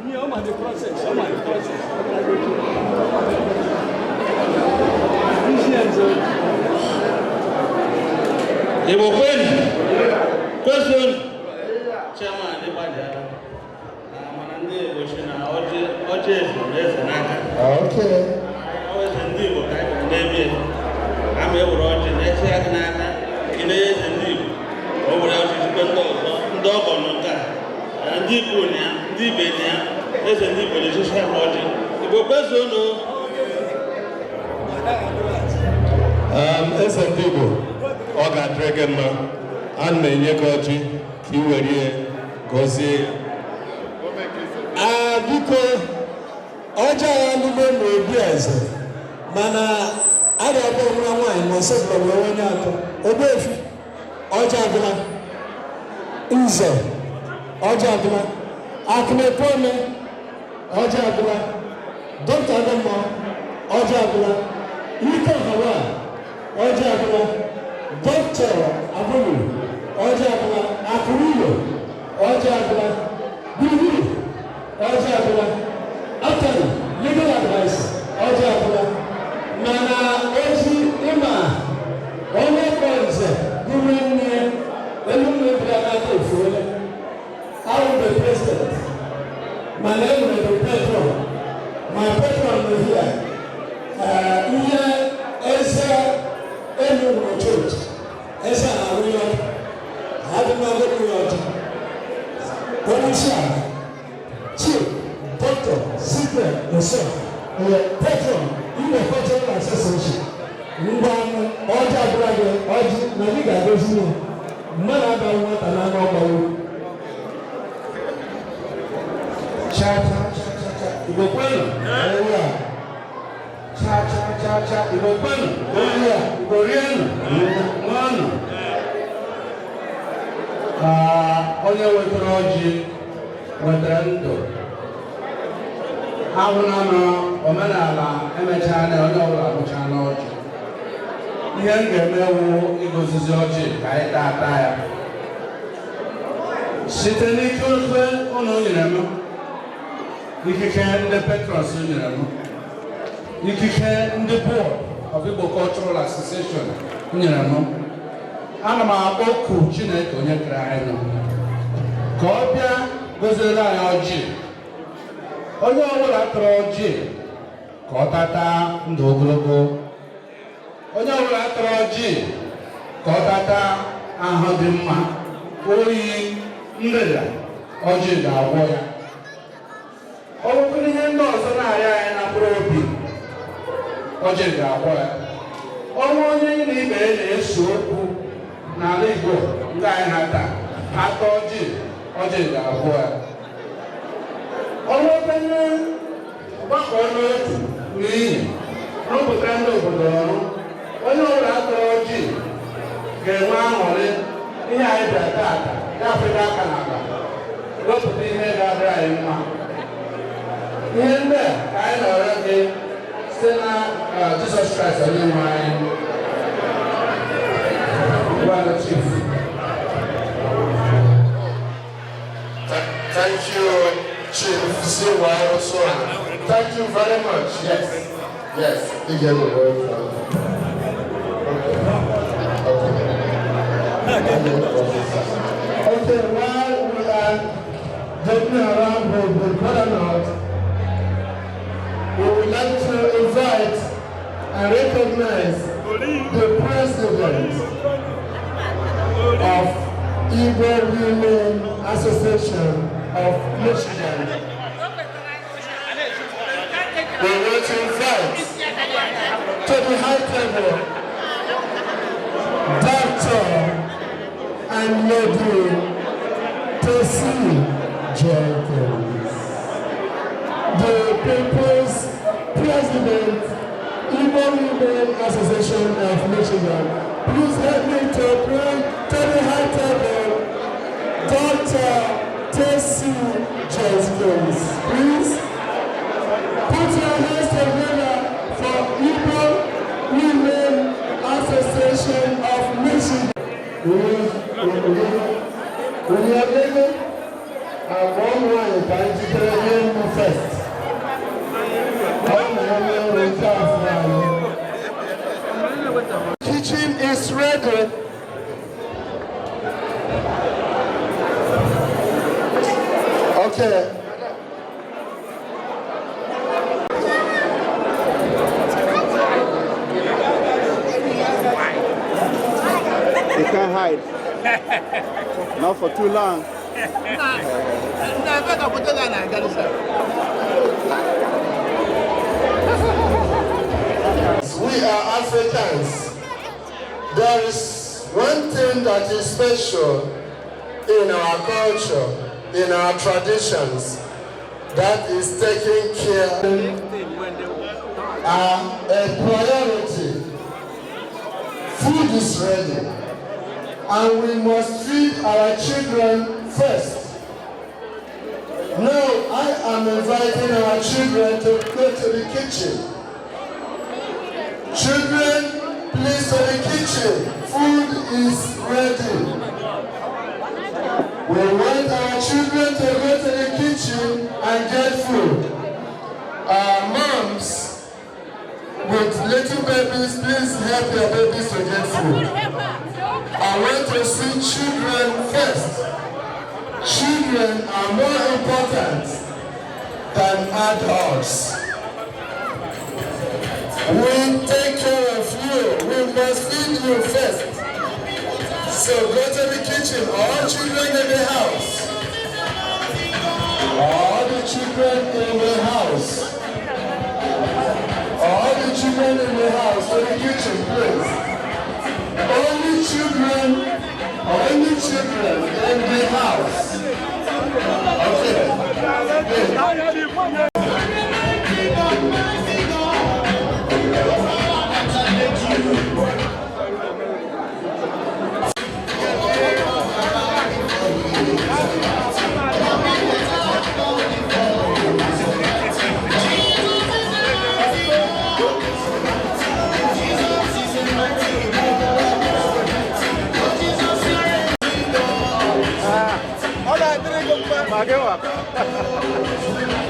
Yeah, I'm the process. I'm the process. Igbo kwenu! Kwezuonu! Chairman, ịgbalịala. Mana ndị Igbo si na ọjị ọjị eze na eze n'aka. Ọ eze ndị Igbo ka anyị bịara n'ebe ama ewere ọjị na-eche ya gị n'aka, ị na eze ndị Igbo ka o were ọjị jikwe ndị ọzọ, ndị ọgọ nọ nke a, ndị ikwu na ya, ndị ibe na ya, eze ndị Igbo na-echichi ha ọjị. Igbo kwezuonu! Eze ndị Igbo, ọ ga-adịrị gị mma. A na-enye gị ọjị ka ị were ya gọzie ya. Ah, biko, ọjị anyị alụgo n'obi eze, mana a ga-agba ọmụra nwaanyị ma ọsọ bụla wee onye atọ ogbuefi. Ọjị agụla. Nze, ọjị agụla. Akụnekwe. Ọjị agwụla. Dọkịta Adamma, ọjị agwụla. Ike Ọhawa, ọjị agwụla. Dọkịta Abụlụ, ọjị agwụla. Akụrụụlọ, ọjị agwụla. Gburugburu, ọjị agwụla. Attorney, legal advice, ọjị agwụla. Mana ozi ịma onye kpọ nze gụrụ nne elu mmebiri anaghị efuola. Ahụ the president, mana e nwere the patron. My patron nọ here. Ihe eze elu nọ church, eze na-arụ ya, adị m agụrụ ya ọjị. Onye isi ala, Chief Dr. Cyprian Osuoha, the patron, Igbo Cultural Association. Ngwa, ọjị abụla gị ọjị na gị ga-agozi ya. Mmadụ abaghị nwata n'anụ ọgbawo. Cha cha cha cha cha. Igbo kwenu. Cha cha cha cha. Igbo kwenu. Igbo rienu. Ṅụọnụ. Onye wetara ọjị wetara ndụ. Ahụla na omenala emechala, onye ọbụla agụchala ọjị. Ihe m ga-eme wụ igozizi ọjị ka anyị taa ata ya. Site n'ike ofe ụnụ nyere m, ikike ndị patrons nyere m, ikike ndị board of Igbo Cultural Association nyere m, ana m akpọku Chineke onye kere anyị nọ ka ọ bịa goziere anyị ọjị. Onye ọbụla tọrọ ọjị ka ọ tata ndụ ogologo. Onye ọbụla tọrọ ọjị ka ọ tata ahụ dị mma. Oyi nrịrịa, ọjị ga-agwọ ya. Ọ bụrụ ihe ndị ọzọ na-arịa anyị na mkpụrụ obi, ọjị ga-agwọ ya. Ọnwa onye na ibe ya na-ese okwu n'ala Igbo ndị anyị ha taa atọ ọjị, ọjị ga-agwọ ya. Ọnwa okenye gbakọ n'otu n'ihi rụpụtara ndị obodo ọrụ, onye ọbụla atọrọ ọjị ga-enwe aṅụrị. Ihe anyị bịara taata ya fega aka n'ala wepụta ihe ga-adịrị anyị mma. Ihe ndị a ka anyị na-arịọ gị site na Jizọs Kraịst onye nwe anyị. Gwanụ, Chief. Thank you, Chief C.Y. Osuoha. Thank you very much. Yes. You get the word from. Okay. Okay, while we are joking around with the kola nut, we would like to invite and recognize the president of Igbo Women Association of Michigan. We want to invite to the high table Dr. and Lady Tessie Jenkins, the People's President, Igbo Women Association of Michigan. Please help me to bring to the high table Dr. Tessie Jenkins. Please put your hands together for Igbo Women Association of Michigan. Onye agwa ụmụ nwanyị ka njikere nye mbụ first. Ọ na-eme ọrụ nke afọ anyị. Kitchen is ready. Okay. You can't hide. Not for too long. We are Africans. There is one thing that is special in our culture, in our traditions, that is taking care are a priority. Food is ready, and we must feed our children first. Now I am inviting our children to go to the kitchen. Children, please, to the kitchen. Food is ready. We want our children to go to the kitchen and get food. Our moms with little babies, please help your babies to get food. I want to see children first. Children are more important than adults. We take care of you. We must feed you first. So go to the kitchen. All children in the house. All the children in the house. All the children in the house, to the kitchen, please. Only children in the house. Okay. Please. Ọ ga-adịrị gị mma.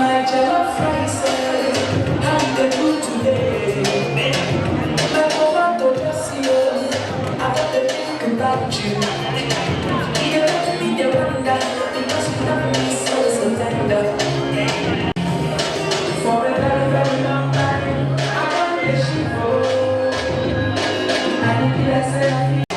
My jollof rice, how you dey do today? My tomato just see oh, I got to think about you. You dey make me dey wonder because you love me so so tender. For a very very long time, I don dey shiver. And e be like say I fit.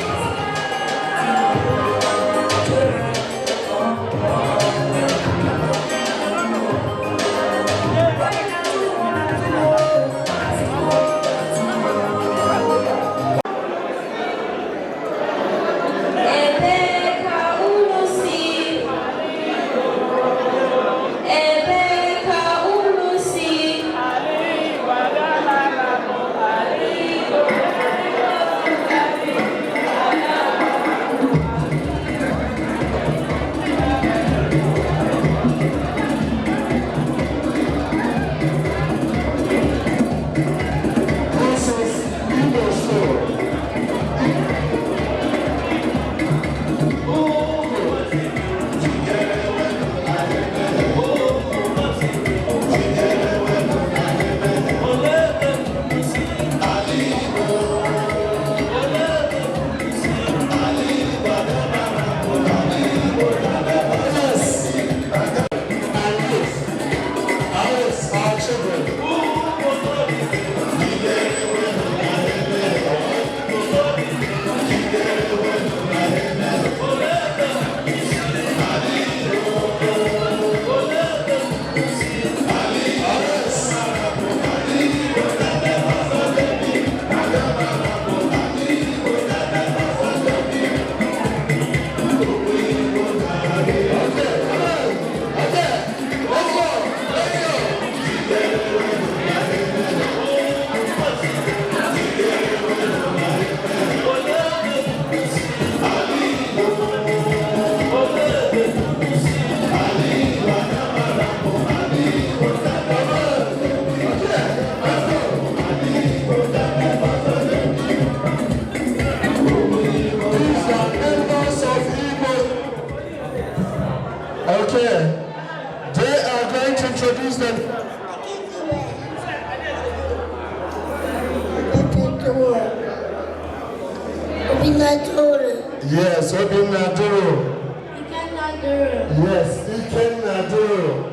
Ebee ka unu si? Ebee ka unu si? This is Igbo School. Yes. And yes. Ours are children. These are members of Igbo. Okay. They are going to introduce them. Yes, Obinna Duru. Yes, Ikenna Duru.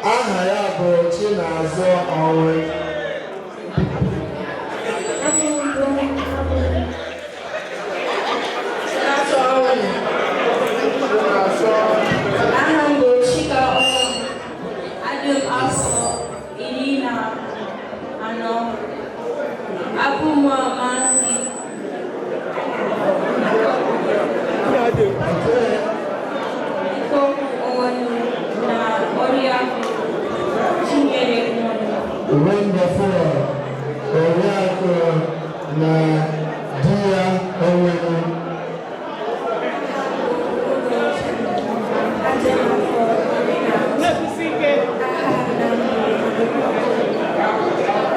Aha ya bụ Chinazụ Onwe. Aha m bụ Chika Ọnwụ. Adị m afọ 14. Abụ m Amasị. Ikoku Onwenu na Oriakụ Chinyere Onwenu. Wonderful. Oriakụ na di ya Onwenu. Adị m afọ 13.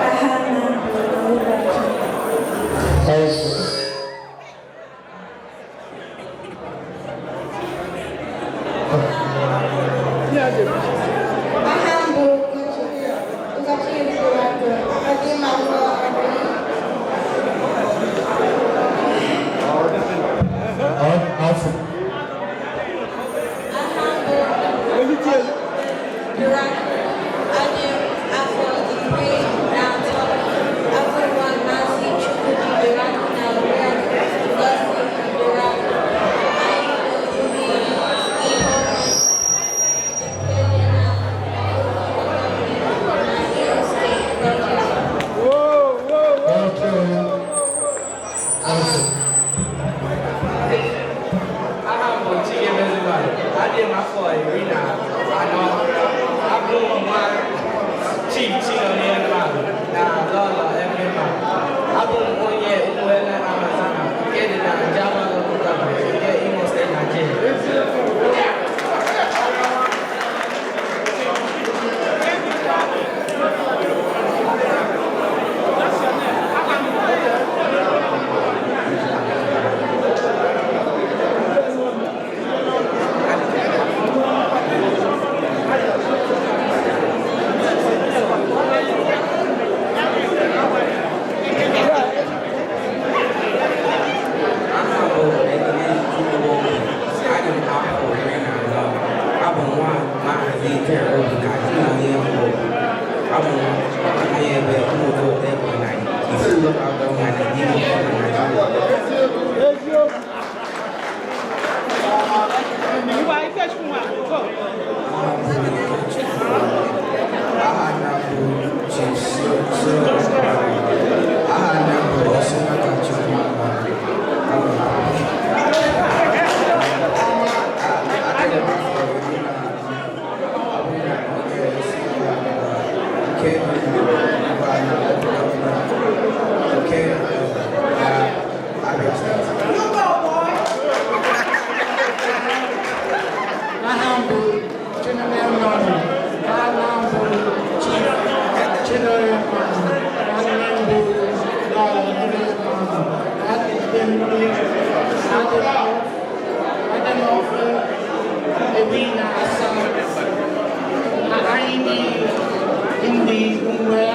Aha nna m bụ Ogachi. Aha m bụ Ugochi Ugochi Adị m afọ 10.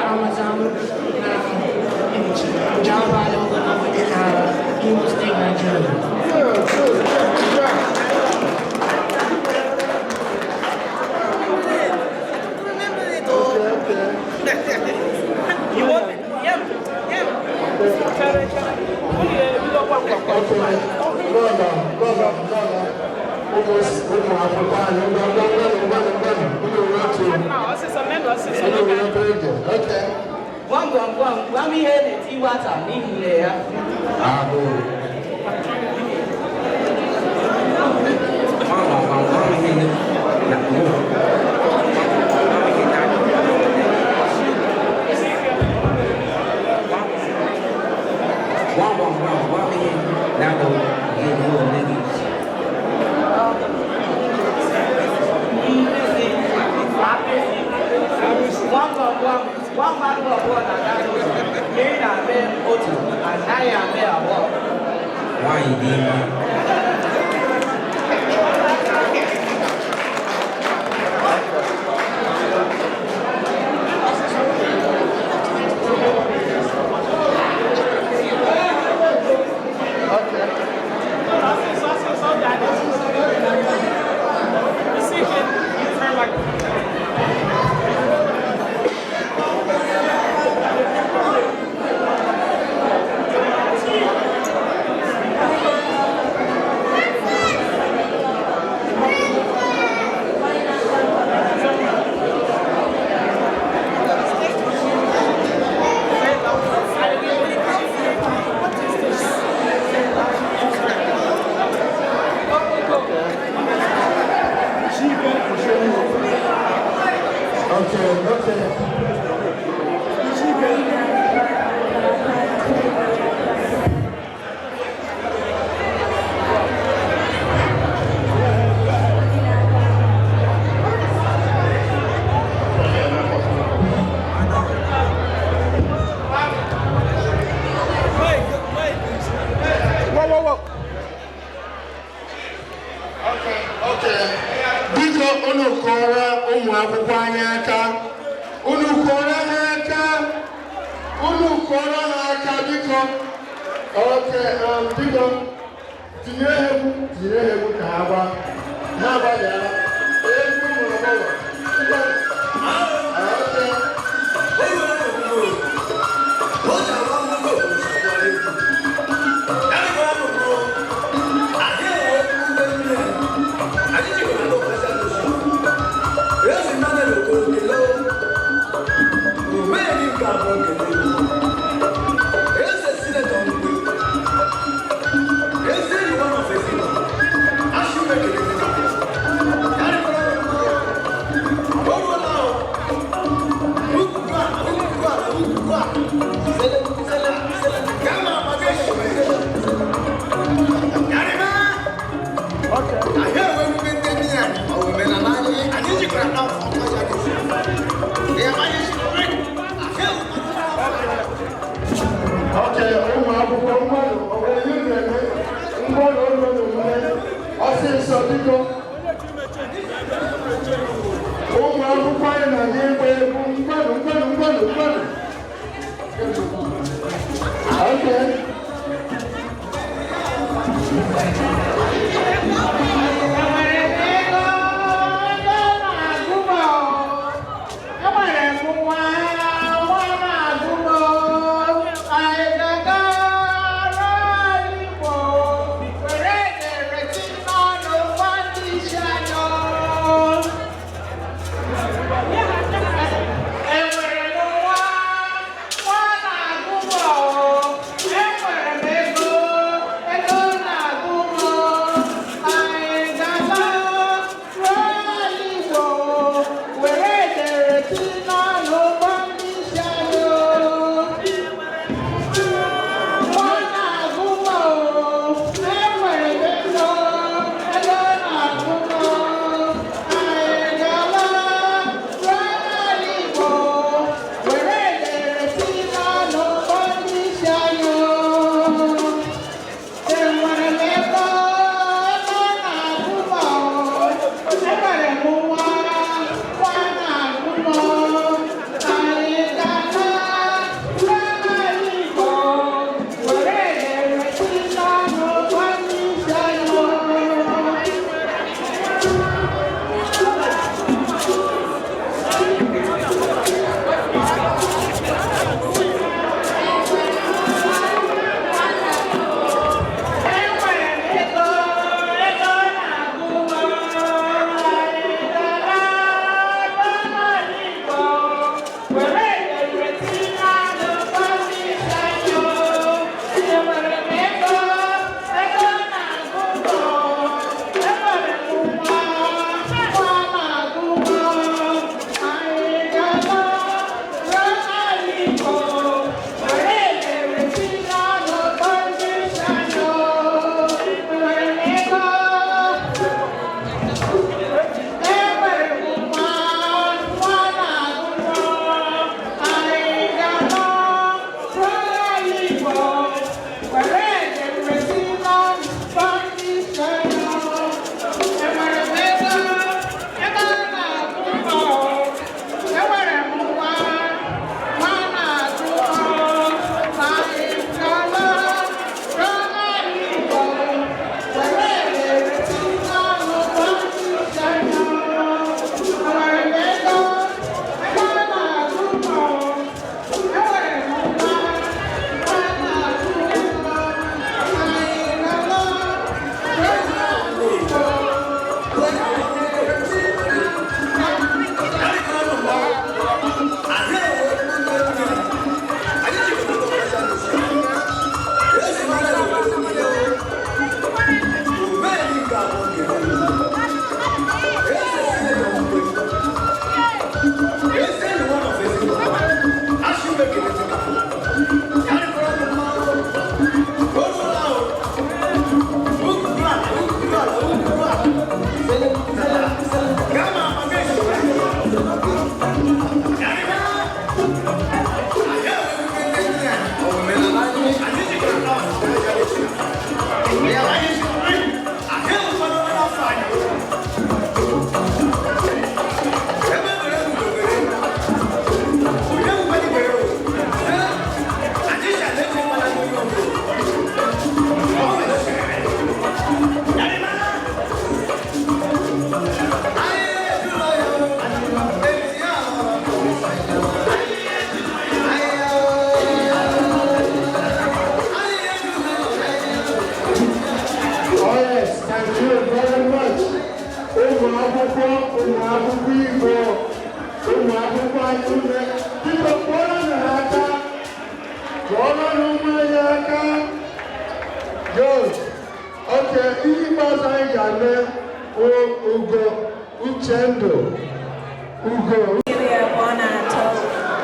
Amazon na Njaba local government in Imo State, Nigeria. Good, good, good job. Okay, okay. Okay. Lọlọ, lọlọ, lọlọ. Ụmụ ụmụ akwụkwọ anyị, ngwa ngwa ngwa ngwa ngwa unu nwee otu. Unu nwee obere oge. Okay. Gwam gwam gwam gwam ihe na-eti nwata n'ihi nne ya. Agụụ. Gwam gwam gwam gwam mmadụ abụọ na-aga n'ụzọ, mmiri na-ame otu, anaghị ame abụọ. Nwaanyị dị ime. Okay, okay. Whoa, whoa, whoa. Okay, okay. Biko unu kụọrọ ụmụ akwụkwọ anyị aka. Unu kụọrọ ha aka. Unu kụọrọ ha aka biko. Okay, biko tinye ha egwu, tinye ha egwu ka ha gbaa. Ha agbalịala. Egwu mụrụ agbọghọ. Okay. Okay, ụmụ akwụkwọ mmadụ ọ nwere ihe unu na-eme ngwa na ụlọ na omume ọsịsọ biko. Ụmụ akwụkwọ anyị na-aga ịgba egwu ngwanụ ngwanụ ngwanụ ngwanụ. Okay. Enwere m nwa nwa na-agụ m anyị ga-aga n'ala Igbo were ederede n'ọnụ gwa ndị ga-eme Ugo Uchendu. Ugo. 23.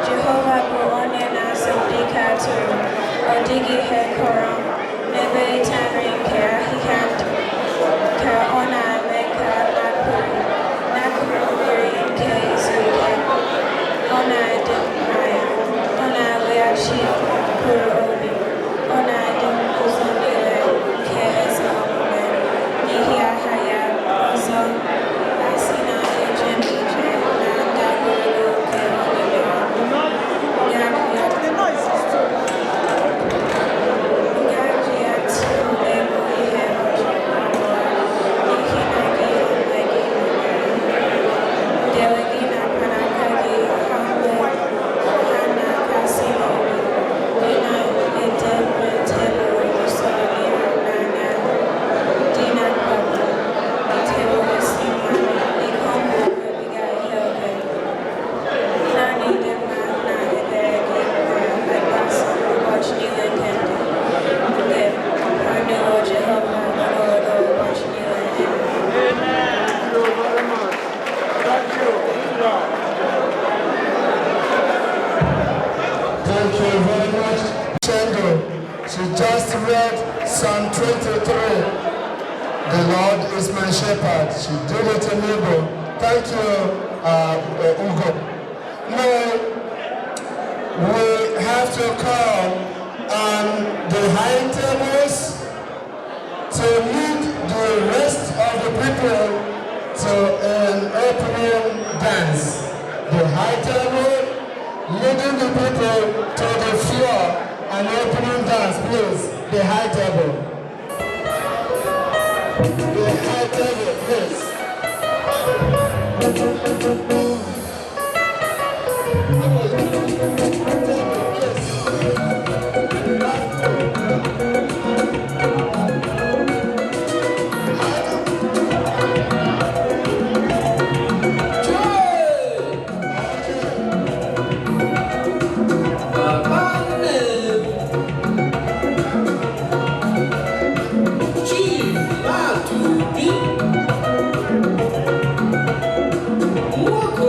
Jehova bụ onye na-azụ dịka atụrụ, ọ dịghị ihe kọrọ m. N'ebe ịta nri nke ahịhịa ndụ ka ọ na-eme ka m nakpuru mmiri nke izu ike. Ọ na-edu m nwayọ, ọ na-eweghachi mkpụrụ obi m. Ọ na-edu m ụzọ niile nke ezi omume n'ihi aha ya. Ọzọ, a sị na eje m ije na ndagwurugwu nke onyinyo ngaji atụ egwu ihe ọjọọ ọbụla, n'ihi na gị onwe gị nọnyere m. Ndele gị na mkpanaka gị, ha onwe ha na-akasi m obi. Ị na-edebe tebụl usoro n'anya ndị na-akpagbu m. I tewo isi m mmanụ, iko m na-agabiga ihe oke. Naanị ịdị mma na ebere gị ga-agbaso m ụbọchị niile nke ndụ m. M ga-ebikwa n'ụlọ Jehova ogologo ụbọchị niile. Amen. Thank you very much. Thank you. Thank you very much. Uchendu, she just read Psalm 23. The Lord is my shepherd. She did it in Igbo. Thank you, Ugo. Now, we have to call on the high tables to lead the rest of the people to an opening dance. The high table leading the people to the floor and opening dance, please. The high table. The high table, please. Baba nne m, Chief Matt Obi, nwoke.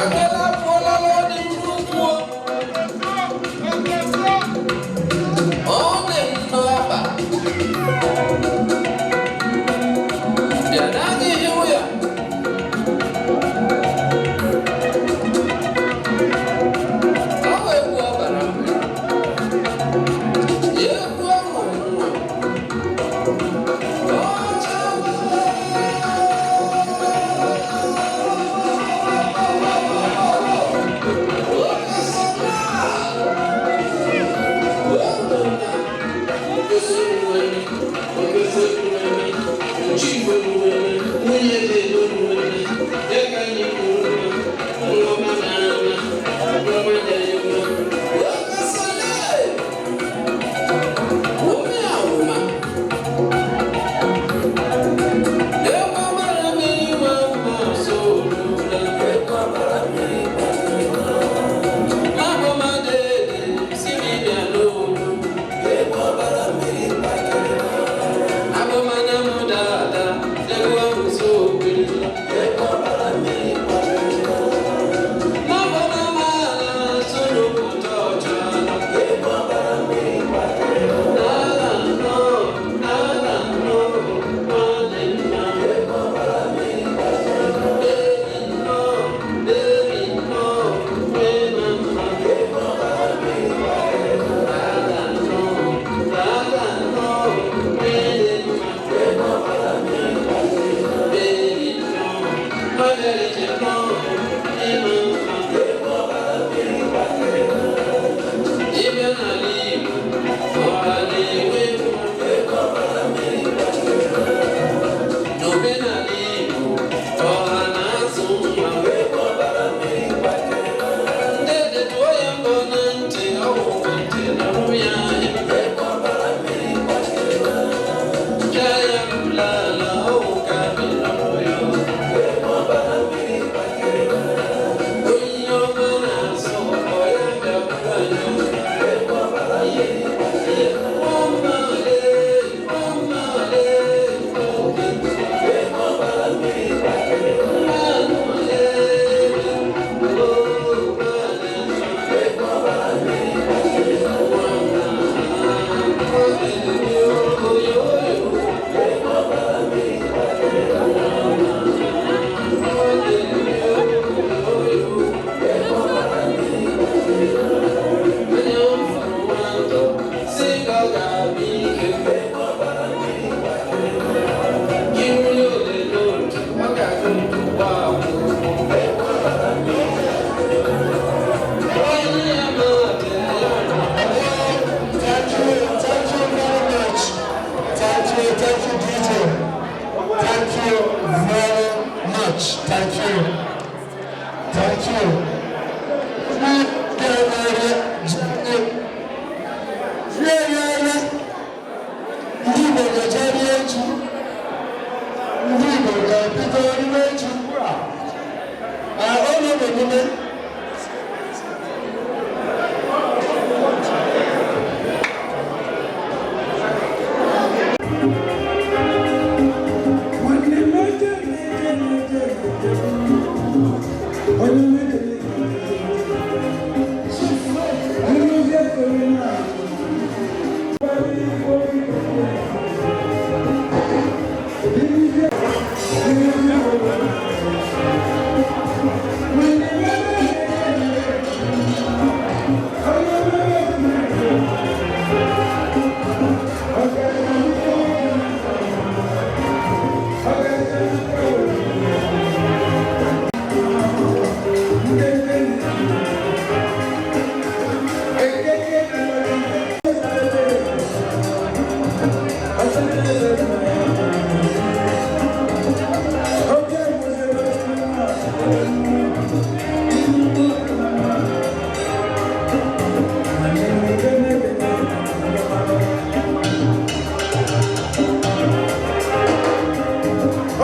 Akala apụọla n'ọdị nnukwu. Ọ dị m n'ọba. Bịa na anyị hụ ya. Ọ bụ egwu ọ bara mbe. Egwu ahụ nwa. Ọcha.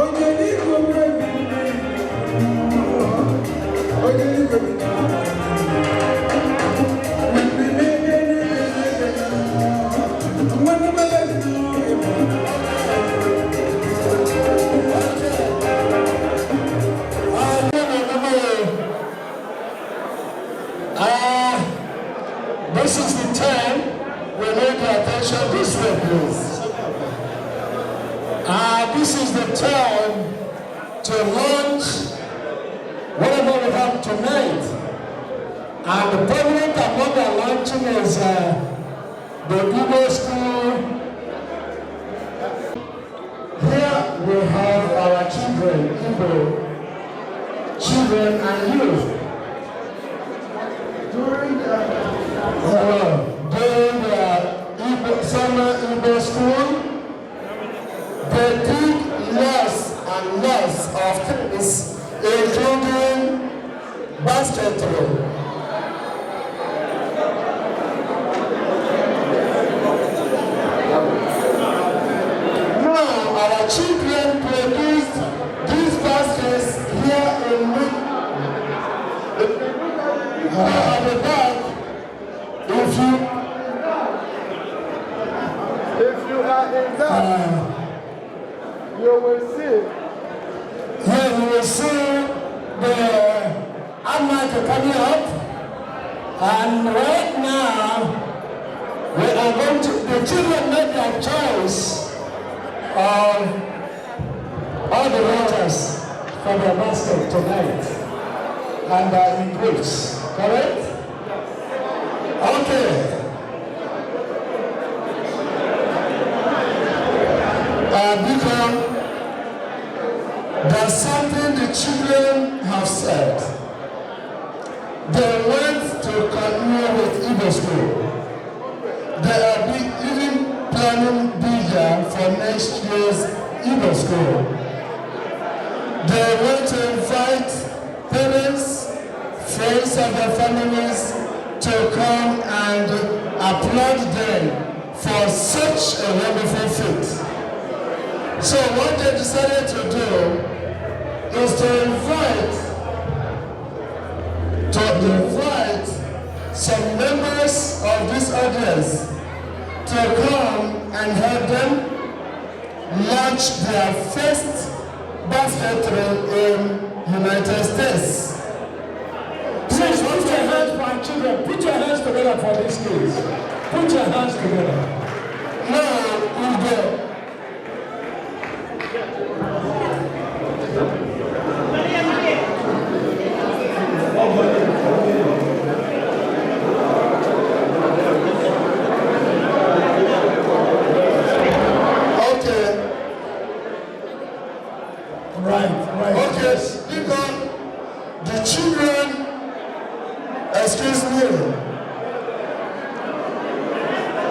Onye This is the time to launch whatever we have tonight. And the prominent among the launching is the Igbo School. Here we have our children, Igbo children and youth. During the Igbo, summer Igbo school, they did lots and lots of things, including basketball. Now, our children produced these baskets here in at the back. If you are in that, you will see. Here you will see the Amaka coming up, and right now we are going to, the children made their choice of all the letters for their basket tonight, and in groups, correct? Okay. Because there's something the children have said. They went to continue with Igbo school. They are even planning bigger for next year's Igbo school. They want to invite parents, friends of their families to come and applaud them for such a wonderful feat. So what they decided to do is to invite some members of this audience to come and help them launch their first basketry in United States. Please put your hands for our children. Put your hands together for these kids. Put your hands together. Now, Ugo. Okay. Right. Okay, because the children, excuse me.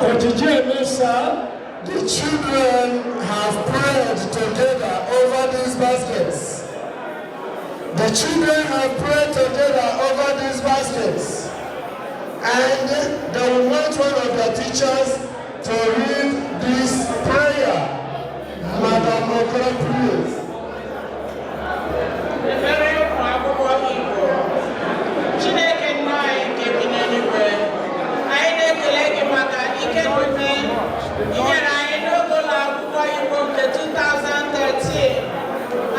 Ojiji Emesa. The children have prayed together over these baskets. The children have prayed together over these baskets. And they will want one of their teachers to read this prayer. Madam Okoro, please. Ekpere ụmụ akwụkwọ Igbo. Chineke nna anyị nke bi n'eluigwe, anyị na-ekele gị maka ike na ume i nyere anyị n'oge ụlọ akwụkwọ Igbo nke 2013.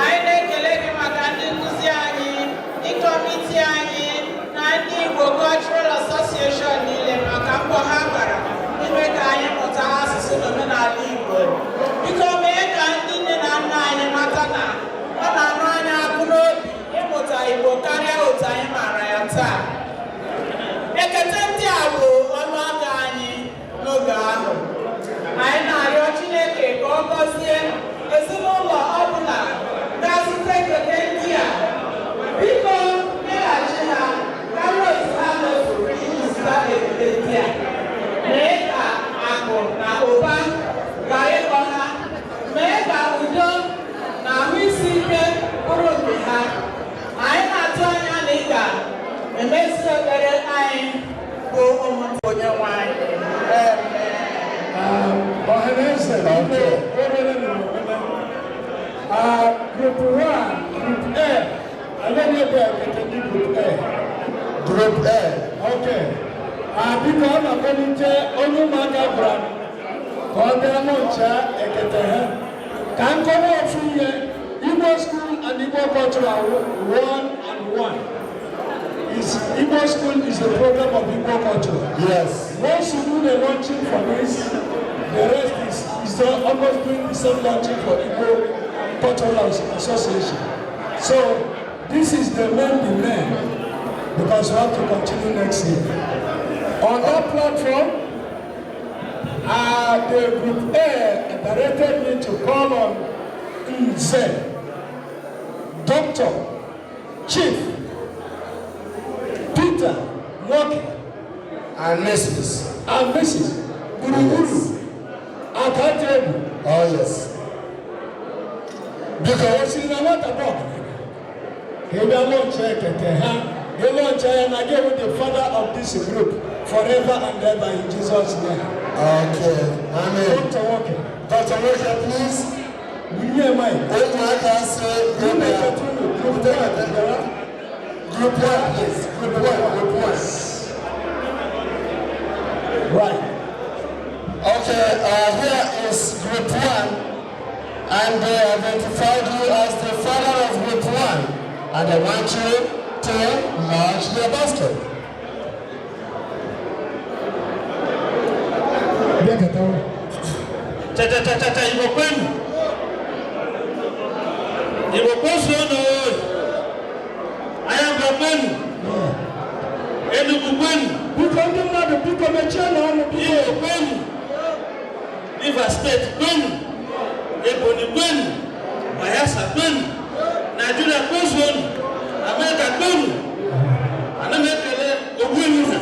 Anyị na-ekele gị maka ndị nkụzi anyị, ndị committee anyị na ndị Igbo Cultural Association niile maka mbọ ha gbara ime ka anyị mụta asụsụ na omenala Igbo. Biko mee ka ndị nne na nna anyị mata na ọ na-anụ anyị akụ n'obi ịmụta Igbo karịa otu anyị maara ya taa. Ekete ndị a bụ ọnụ aka anyị n'oge ahụ. Anyị na-arịọ Chineke ka ọ gọzie ezinụlọ ọbụla ga-azụta ekete ndị a. Biko nyeghachi ha karịa otu ha mefuru iji zụta ekete ndị a. Mee ka akụ na ụba ghara ịkọ ha. Mee ka udo na ahụ isi ike bụrụ nke ha. Anyị na-atụ anya na ị ga-emezu ekpere anyị bụ ụmụnta onye nwe anyị. Amen. Ọhaneze, biko, obere na obere. Group 1, Group A. Anyị ebe ekete ndị Group A. Group A. Okay. Biko, ọ na-akpọlite onye ụmụaka gwara m ka ọ bịa launch ekete ha. Ka nkọwa ofu ihe, Igbo School and Igbo Cultural one and one. Is Igbo School is a program of Igbo culture. Yes. Once you do the launching for this, the rest is Is almost doing the same launching for Igbo Cultural Association. So this is the main, because we have to continue next year. On that platform, the Group A directed me to call on Nze, Doctor, Chief, Peter Nwoke, and Mrs. and Mrs. Gburugburu Akatebu. Oh yes. Biko o siri na nwata bụ ọgaranya ka ị bịa launch ekete ha, gị launch ya na gị wụ the father of this group forever and ever in Jesus' name. Okay. Amen. Dr. Nwoke. Dr. Nwoke, please. Wunye mic. Ụmụaka sị Group group one, Group one, please. Group one, group one. Right. Okay, here is group one, and they identified you as the father of group one, and they want you to launch their basket. Bịa keta ụlọ. Cha cha cha cha cha, Igbo kwenu. Igbo kwezuonu. Anambra kwenu. Enugu kwenu. Biko ndị mmadụ, biko mechie n'ọnụ, biko. Imo kwenu. Rivers State kwenu. Ebonyi kwenu. Bayelsa kwenu. Nigeria kwezuonu. America kwenu. Ana m ekele Ogbuehi ha.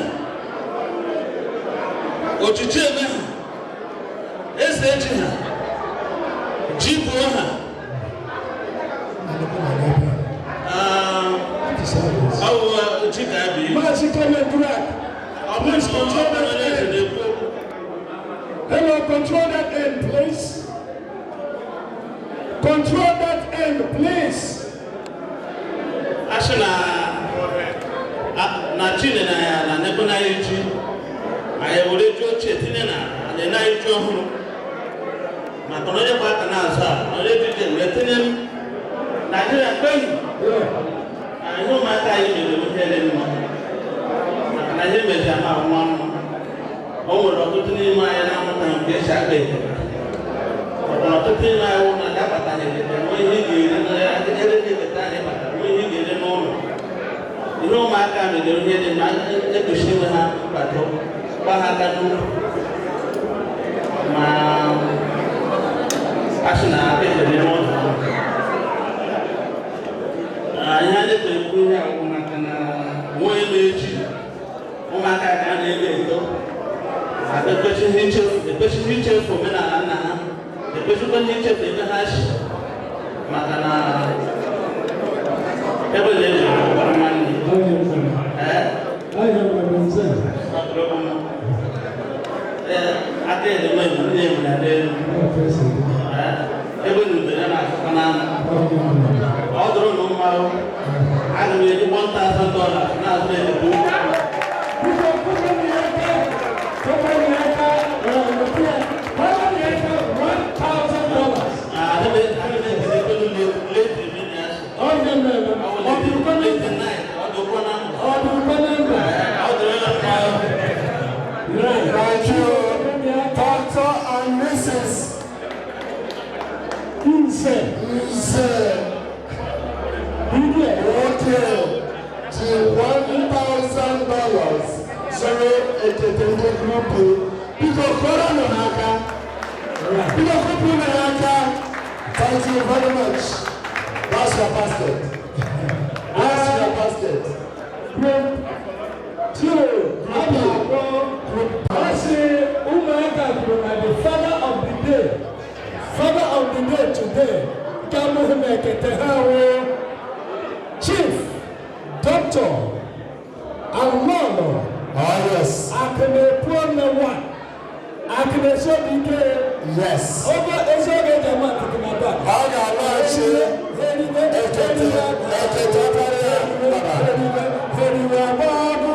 Ojiji eme ha. Eze eji ha. Ji buo ha. Ah, ọ bụ ji ka abi. Maazị Clement Durak, please control that end. Hello, control that end, please. Control that end, please. Asị na na chine na ya na nebo na ya ji anyị ewere ji ochie tinye na anyị na ji ọhụrụ maka na onye gba aka na-azụ a na onye ji ji were tinye m. Naijiria kwenu. Na ihe ụmụaka anyị mere ihe dị mma maka na ihe meji ama nwa mma. O nwere ọtụtụ n'ime anyị na-amụta nke esi agba ekele maka na ọtụtụ n'ime anyị wụ na agabataghị ekete nwee ihe ị ga-eri na ere na-ekete anyị batara nwee ihe ị ga-eri n'ụlọ. Ihe ụmụaka mere ihe dị mma, ekwesịrị inwe ha nkwado, gba ha aka n'ukwu ma a sị na aka ekele n'ụzọ. Ihe anyị na-ekwu ihe awụ maka na onye na-eji ụmụaka ka a na-eme eto ekwesịghị ichefu omenala nna ha, ekwesịghị ichefu ebe ha si maka na ebe na-eji ọgbara nwanne. Ee, ee, aka edeme nne m na n'elu ebe na ube ya na-asụkwa n'anụ. Ọ dụrụ na mmanụ aga m eji $1,000 na-azụ ezigbo. Biko, kụkọ m ya aka, kụkọ m ya aka, kụkọ m ya aka, $1,000. Aga m ekele late Ọ ihe mere, ọ dị ụkọ na ndụ. Ọ dị ụkọ na ndụ. Ọ dị ụkọ na ndụ. Ọ dịrị na mma. Thank you, Doctor and Mrs. Nze. Nze. Okay, to $1,000. Sorry, ekete ndị group. Biko kọrọ nụ n'aka. Biko kụpụ n'aka. Thank you very much. That's your basket. That's your basket. Group two, a na-akpọ asị ụmụaka kwuru na the father of the day, father of the day today, nke abụghị m ekete ha wụ Chief Doctor Alolo. Oh yes. Akụna-epu one. Akụna-esobi ike. Yes. Oge ezi oge eji ama akụkụ na back. Ọ ga-alọghachi ekete ekete ọkpara ya bara. Heriwe agbagụ,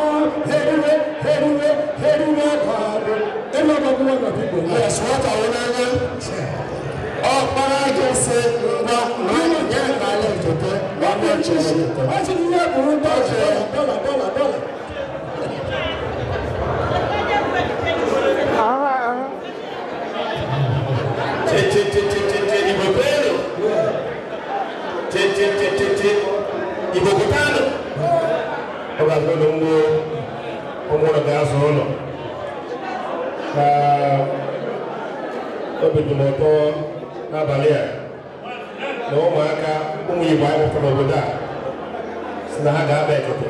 heriwe, heriwe, heriwe agbagụ. Elu ọgbagụ nwa na Igbo. Yes, nwata wụ n'anya. Ọkpara ga-esi ngwa nye n'ala ekete ma ọ bụ ekete. Ọ sị na ihe bụrụ dọla, dọla, dọla, dọla. Che che che che. Igbo pụtanụ. Ọ ga-abụ ụlọ mgbo ụmụ ụlọ ga-azụ ụlọ. Ka obi dị m ụtọ n'abalị a na ụmụaka ụmụ Igbo anyị mụtara n'obodo a si na ha ga-aba ekete.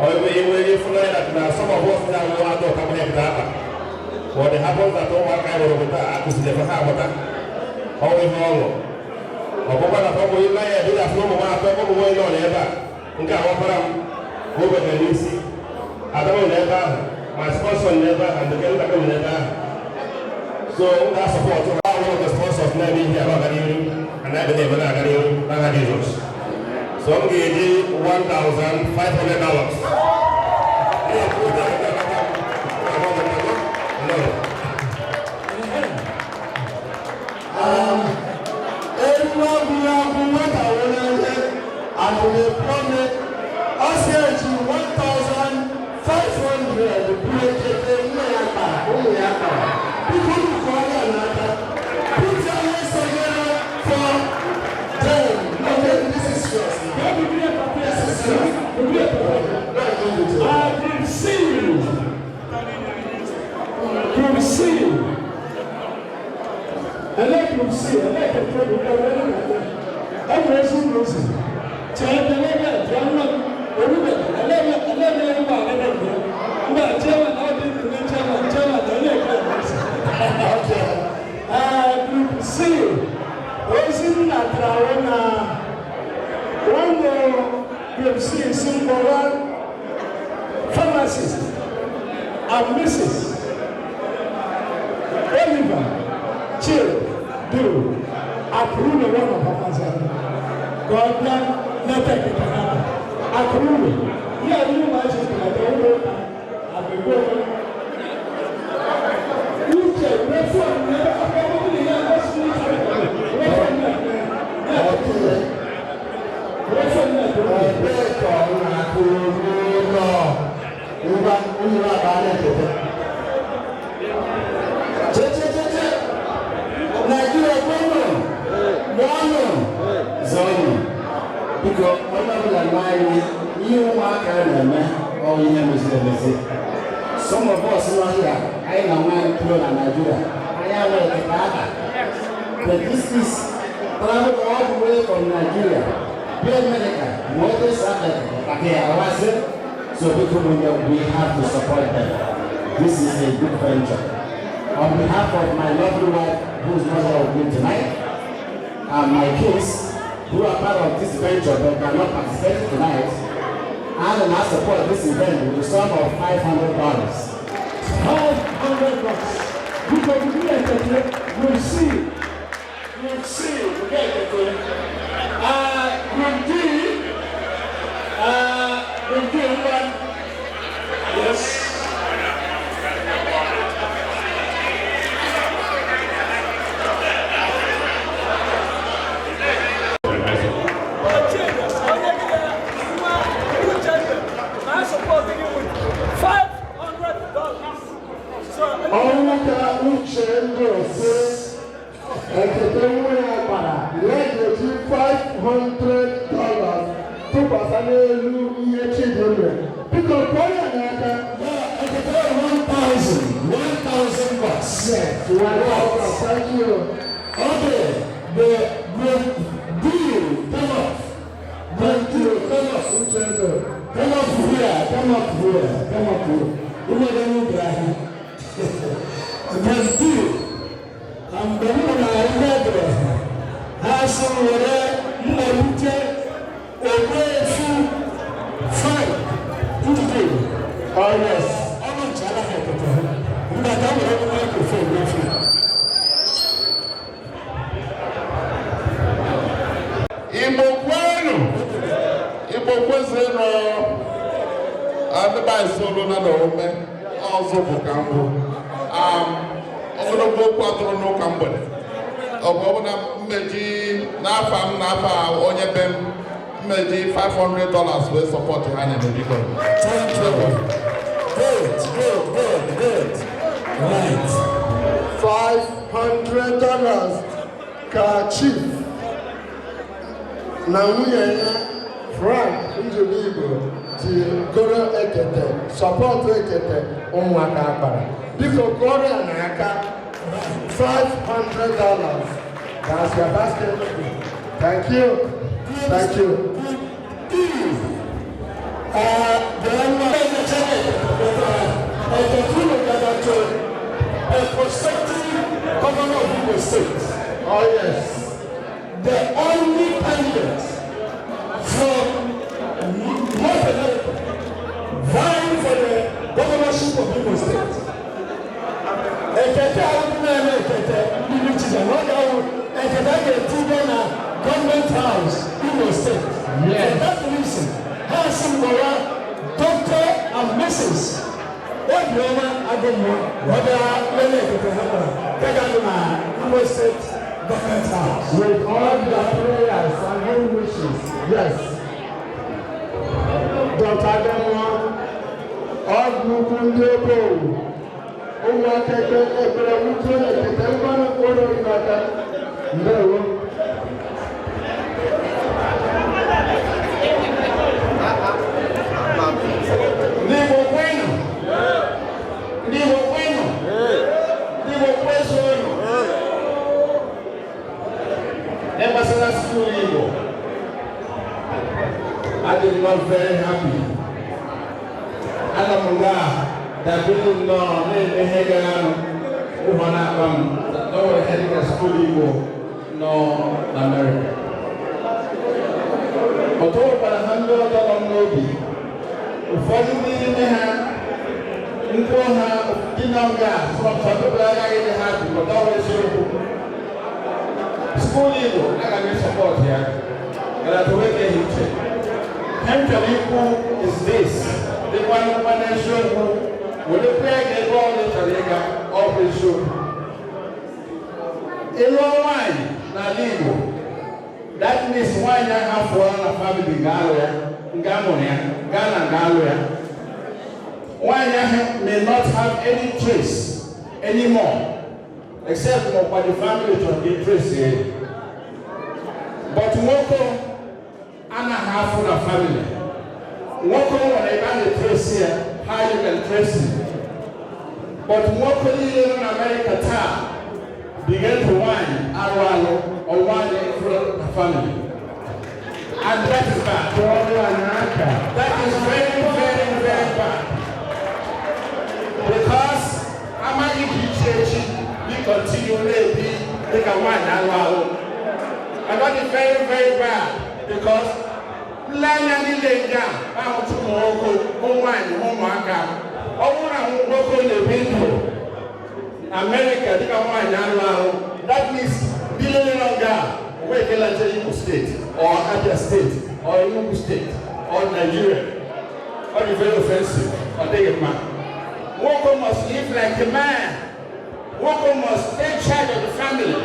Ọ iwe ịfụnanya na some of us na-awụ adult amaghị ekete aba. But it happens that ụmụaka anyị nwere obodo a akụziri efe ha agbata. Ọ bụ ihe ọṅụ. Ọ bụkwa na ọ bụ ile anya dị na ụmụ m atọ, ụmụ nwanyị nọ n'ebe a. Nke a wapara m ka o bedere n'isi. Adamu nọ n'ebe ahụ, my sponsor nọ n'ebe ahụ, and nke ntakịrị nọ n'ebe ahụ. So m ga-asupport ha, one of the sponsors na-eme ihe a ọganihu and na-ebe na-eme na-aga n'ihu n'aha Jizọs. So m ga-eji $1,500. Egwu nwata wụrụ ihe akụrụ pọnye ọ sị eji 1500 bụ ekete nne ya kpara ụmụ ya kpara. Biko unu kụọ ya n'aka. Put your hands together for them. Okay, this is yours. This is yours. I see. Group C. Ele group C, ele kete group ele ele esi group C. Chere ele ele jọnà orúbẹ ele ele ele ngba ele ele ngba chairman ọ dị ndị chairman chairman ele ele group C. Okay. Group C, ozi nnatara wụ na ụmụ group C si mkpọrọ pharmacist and Mrs. Oliver Chidu Akurulo, one of our ka ọ bịa leta ekete ha. Akurulo ihe ihe ụmụazị kụlata ụlọ ụka abegbo uche reform na ebe ọbụla ya gosi reform na reform na. Ebee ka ọ na-akụ ụlọ ngwa ụlọ aba na-ekete? Che che che che. Naijiria kwenu, mụọnụ, zọọnụ. Biko onye ọbụla n'anya ihe ụmụaka na-eme ọ ihe meziri emezi. Some of us nọ here, anyị na nwaanyị kwuru na Nigeria, anyị enweghị ekete aba. But this is travel all the way from Nigeria, be America, Moses Africa, okay, I was it. So biko we have to support them. This is a good venture. On behalf of my lovely wife, who is not here with me tonight, and my kids, who are part of this venture but cannot participate tonight, and I support this event with a sum of $500. $500. Because we get it, we'll see. We'll see. We get it. Group D, group D, one. Yes. Ọnwụ ka uche ndụ si ekete nwa ya kpara ya ga-eji $500 tụkwasị n'elu ihe Chidi mere. Biko kụọ ya n'aka. Ekete 1,000, 1,000 bucks. Yes, 1,000. Thank you. Okay, the group D, come up. Group D, come up. Uchendu. Come up here, come up here, come up here. Ụmụ ebe n'ụbịa ahụ. Group D, mgbe m na ndị edere ha si were mmalite Ogbuefi Frank Ndidi. Oh yes. Ọnụ nche anaghị ekete ha. Mgbe ka m were microphone n'efu. Igbo kwenu! Igbo kwezienụ! Adịba isolu na ome ọzọ bụ ka mbụ. Ogologo okwu atụrụ n'ụka mgbede. Ọ bụ na mmeji n'afa m n'afa onye be m mmeji $500 wee support ha na-eme biko. Thank you. Good, good, good, good. Right. $500 ka Chief Na nwunye ya Frank Nzubigbo ji goro ekete support ekete ụmụaka akpara. Biko kụọrọ ya n'aka. $500. That's your basket. Thank you. Thank you. A prospective governor of Imo State. Oh yes. The only candidate from North America vying for the governorship of Imo State. Ekete ahụ na-eme ekete ndị Richiza na ọ ga-awụ ekete a ga-etinye na Government House, Imo State. For that reason, ha sị mgbọwa Dr. and Mrs. Obioma Agụmmụọ ọ bịa lele ekete ha kpara nke ga-adị na Imo State Government House. With all their prayers and good wishes, yes. Dr. Ademola, ọgwụ ukwu ndị obowu, ụmụaka ekpe ekpere wutuo n'ekete mmanụ mkpụrụ n'aka. Ndewo. N'Igbo kwenu! N'Igbo kwenu! N'Igbo kwezuonu! N'gbasara school Igbo, adị m not very happy. Ana m nga dabere nnọọ na-eme ihe gara anụ ụhọ na-akpa m na o nwere ihe dịka school Igbo nọ n'Amerịka. Ọtọ nwekwara ha ndị ọzọ nọ m n'obi. Ụfọdụ n'ime ha nkwuo ha dị na nga from some people agaghị dị happy, but ọ bụ eziokwu. School Igbo aga m support ya mana toweke uche. Ihe m chọrọ ikwu is this: dịkwa nnukwu n'eziokwu werekwa ya ga ebe ọbụla ị chọrọ ịga, ọ bụ eziokwu. Ịlụọ nwaanyị n'ala Igbo, that means nwaanyị ahụ afụọla na family ga-alụ ya nga amụrụ ya gaa na nga alụ ya. Nwaanyị ahụ may not have any trace anymore except ma ọkwa the family chọrọ ka e trace ya. But nwoke anaghị afụ na family. Nwoke nwere ebe a na-trace ya, how you can trace it. But nwoke niile nọ na America taa begin to nwaanyị alụ alụ or nwaanyị fụrụ na family. And that is bad. That is very, very, very bad. Because amaghị ka ichi echi we continue na-ebi dịka nwaanyị alụ alụ. And that is very, very bad because nleanya niile nga ahụtụ ụmụ nwoke, ụmụ nwaanyị, ụmụaka. Ọ bụrụ na nwoke na-ebi ndụ America dịka nwaanyị alụ alụ, that means ndị niile nọ nga wee kelacha Imo State or Abia State or Enugu State or Nigeria. Ọ dị very offensive. Ọ dịghị mma. Nwoke must live like a man. Nwoke must take charge of the family.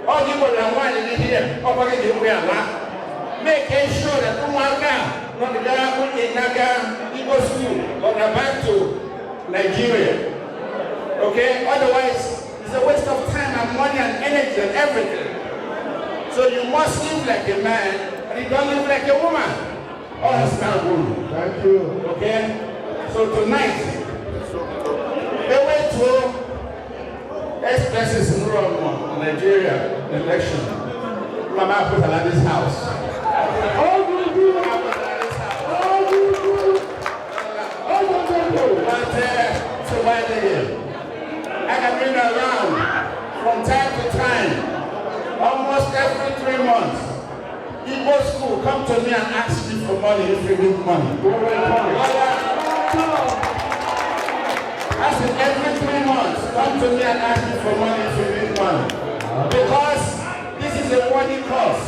Ọ dị Igbo na nwaanyị gị here, ọ gwa gị ga-ekwe ala. Make sure that ụmụaka nọ n'aga Igbo school or na back to Nigeria. Okay? Otherwise, it's a waste of time and money and energy and everything. So you must live like a man and you don't live like a woman. Oh, that's not good. Thank you. Okay? So tonight, they went to expresses in Rome, Nigeria, election. Mama put her at this house. But so why they here? I can bring her around from time to time, almost every 3 months. Igbo school come to me and ask me for money if you need money. I said every 3 months, come to me and ask me for money if you need money. Because this is a worthy cause.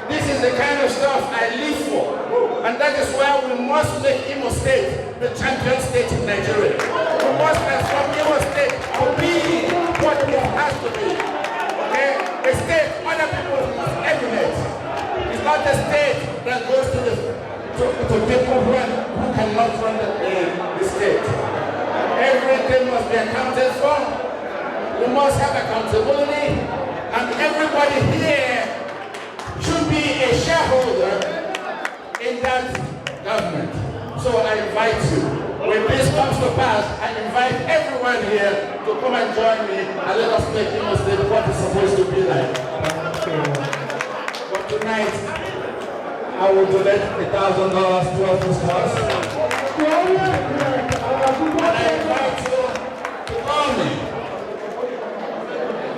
This is the kind of stuff I live for. And that is why we must make Imo State the champion state in Nigeria. We must transform Imo State to be what it has to be. Okay? A state other people must emulate. It's not a state that goes to to people who cannot run the state. Everything must be accounted for. We must have accountability. And everybody here should be a shareholder. women here to come and join me and let us make Imo State what it's supposed to be like. But tonight, I will donate $1,000 towards this cause. And I invite you to call me.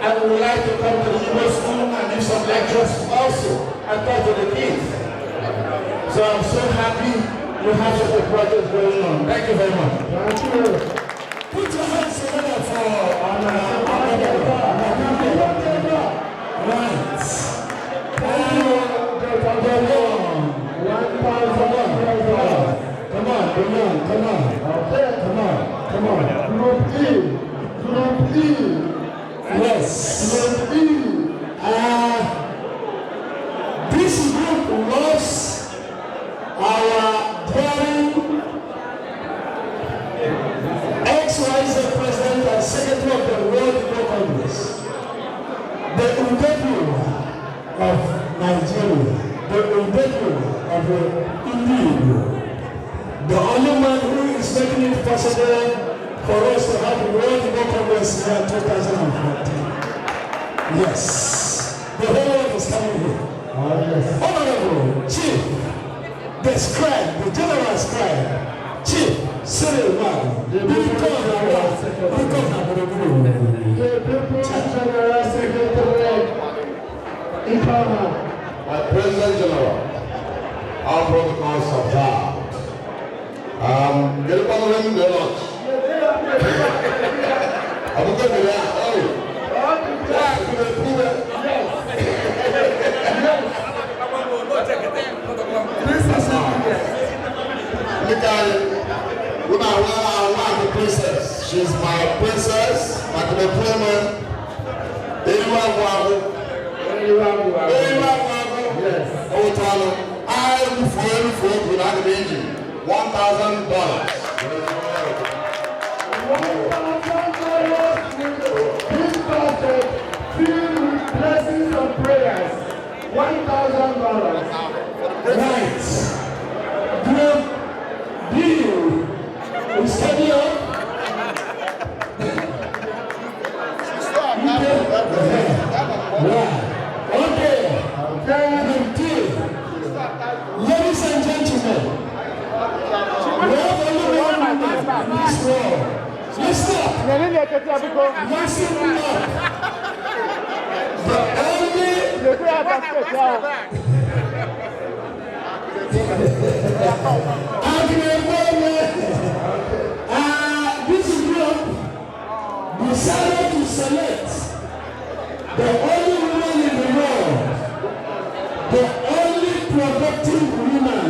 I would like to come to the Igbo school and give some lectures also and talk to the kids. So I'm so happy you have such a project going on. Thank you very much. Thank you. Put your hands together for Right. Thank you, Dr. $1,000. Come on, come on, come on. Okay. Come on, come on. Group E. Group E. Yes. Group E. This group loves our daring ex-vice president and secretary of the World Igbo Congress, the Udebu of Nigeria, the Udebu of the Igbo, the only man who is making it possible for us to have the World Igbo Congress here in 2014. Yes, the whole world is coming here. Oh, yes. Honorable Chief, the scribe, the general scribe, Chief Cyril Magu, The Deputy General Secretary, Ifama. My President General, our protocols observed. Get up on the rim, the lunch. I'm going to be there. Oh, yeah, could I prove it? Yes. Mikhail, una wa the princess. She's my princess. Like the woman. Yes. I $1,000. $1,000 with this basket filled with blessings and prayers. $1,000. Right. Group B is coming up. Yeah. Okay. Group D. Ladies and gentlemen, we have only one woman in this world. Listen up. Listen up. The only this group decided to select the only woman in the world, the only productive woman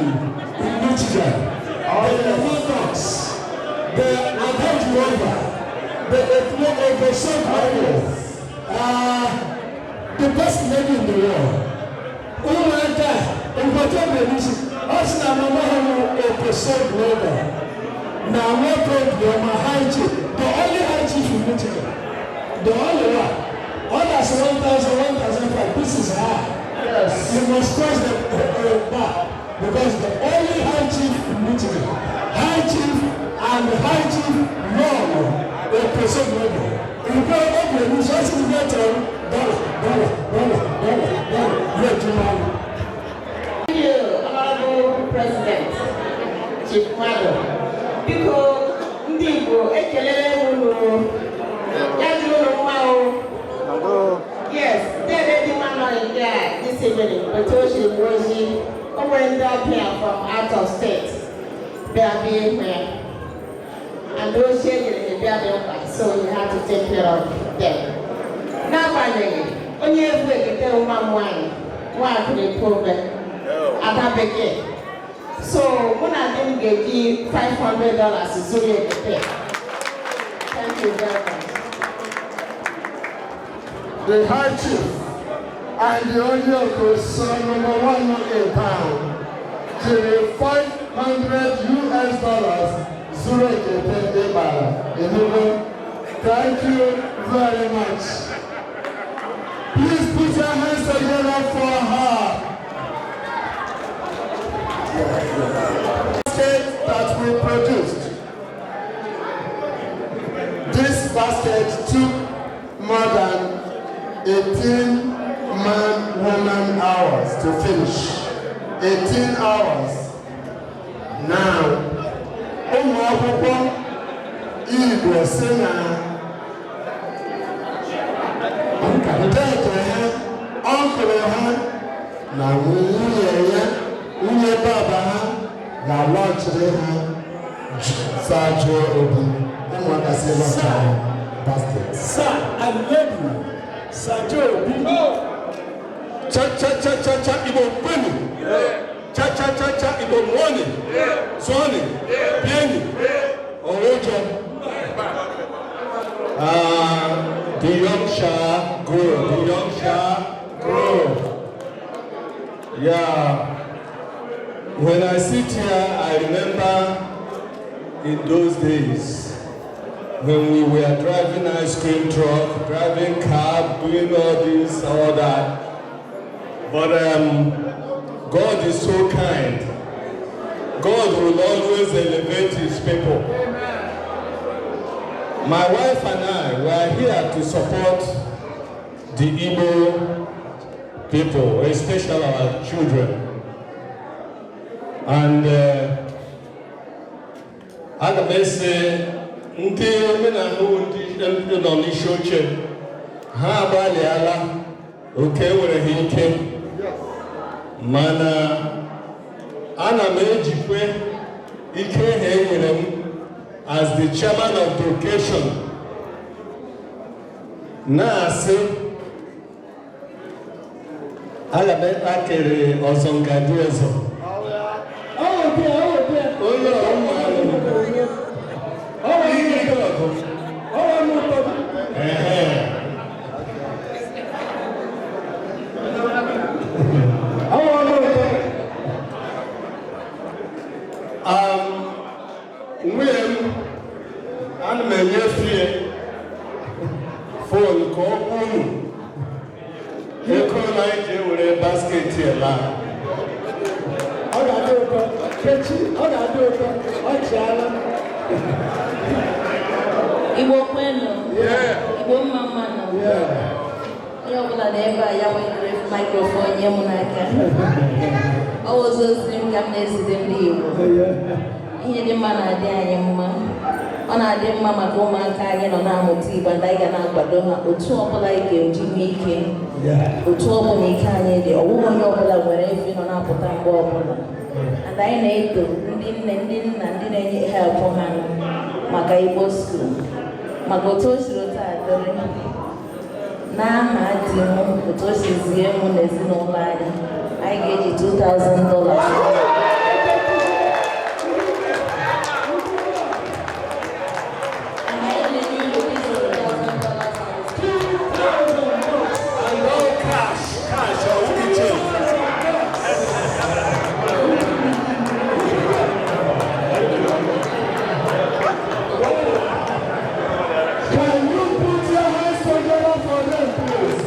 in Michigan, the Orthodox, the Adult, the Ethno, the best lady in the world. Ụmụaka, ụbọchị oberisi, ọ sị na mama ha nwere Eposo Global, na nwoke obiọma high chief, the only high chief in Michigan, the only one. Others 1,000, 1,005. This is high. Yes. You must cross the bar because the only high chief in Michigan, high chief and the high chief Lord, Eposo Global. Ìgbà oberisi, ọ sị na dollar, dollar, dollar, dollar, dollar, yẹ jùlọ. Thank you, Honorable President, Chief Mado. Biko, ndị Igbo, ekelele m unu. Ya dịrị unu mma o. Yes, dede dị mma nọ nke a this evening, but o shiri m ozi. O nwere ndị ọbịa from out of state bịa bịa ịhụ ya. And ozi e nyere ya bịa dị mkpa, so you have to take care of them. N'agbanyeghị, onye egwu ekete nwa m nwaanyị, nwaakịrị ome, Ada Bekee. So mụ na di m ga-eji $500 zụrụ ekete. Thank you very much. The High Chief and the Onye number one in town, jiri $500 zuru ekete ịbara Enugu. Thank you very much. Please put your hands together for her. State that we produced. This hours to finish. 18 hours. Now, ụmụ akwụkwọ Igbo si na dede ha, uncle ha na nwunye ya, nwunye baba ha ga-alọchiri ha Sir Joe Obi. Ụmụaka si lọcha ha basket. Sir and Lady Sir Joe Obi. Cha cha cha cha cha, Igbo kwenu. Cha cha cha cha, Igbo mụọnị. Zụọnị. Bienyi. Ọrụjọ. The young shall grow. The young shall grow. Yeah. When I sit here, I remember in those days when we were driving ice cream truck, driving cab, doing all this, all that. But God is so kind. God will always elevate his people. My wife and I were here to support the Igbo people, especially our children. And aga m ese ndị omenala ndị nọ n'isi oche ha agbalịala oke nwere ha ike, mana ana m ejikwe ike ha enyere m as the chairman of the occasion na-asị aga m akere ọzọ ngadi ọzọ onye ọma ọgụ. Ehe. Nwunye m, ana m enyefe ya phone ka ọ gwa unu ego na anyị ji ewere basket ya laa. Ọ ga-adị ụtọ. Kechi, ọ ga-adị ụtọ. Ọ chịala. Igbo kwenu. Igbo mma mma nọ. Onye ọbụla na ebe a ya nwere microphone nye m n'aka. Ọ wụ ozi ozi m ka m na-ezite ndị Igbo. Ihe dị mma na-adị anyị mma. Ọ na-adị mma maka ụmụaka anyị nọ na-amụta Igbo, ndị anyị ga na-akwado ha otu ọbụla anyị ga-eji nwee ike. Otu ọbụla ike anyị dị, ọ bụghị onye ọbụla nwere efe nọ na-apụta mgbe ọbụla. And anyị na-eto ndị nne, ndị nna, ndị na-enye help ha maka Igbo school. Maka otu o siri otu a dịrị n'aha di m, otu o si zie mụ na ezinụlọ anyị, anyị ga-eji $2,000. And anyị na-enye unu this $2,000. And all cash, cash, or we change. Can you put your hands together for them, please?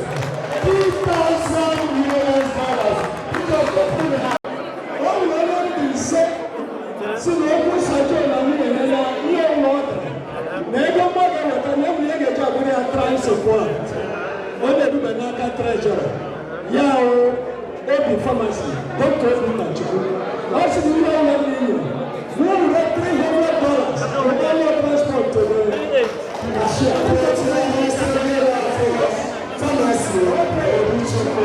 $2,000 US. Because open hand. O nwere ndị ise si na okwu Sir Joe na nwunye ya na ihe ụlọ ọ dara na ego mmadụ eweta na ebuli ya ga-eji abụrụ ya transport. Ọ na-eduba n'aka treasurer ya o Obi Pharmacy, Dr. Obi Nachukwu. Ọ sị na ihe ụlọ niile na o were $300 ụgbọala transport to the cashier. Put your hands together for Pharmacy Obichukwu.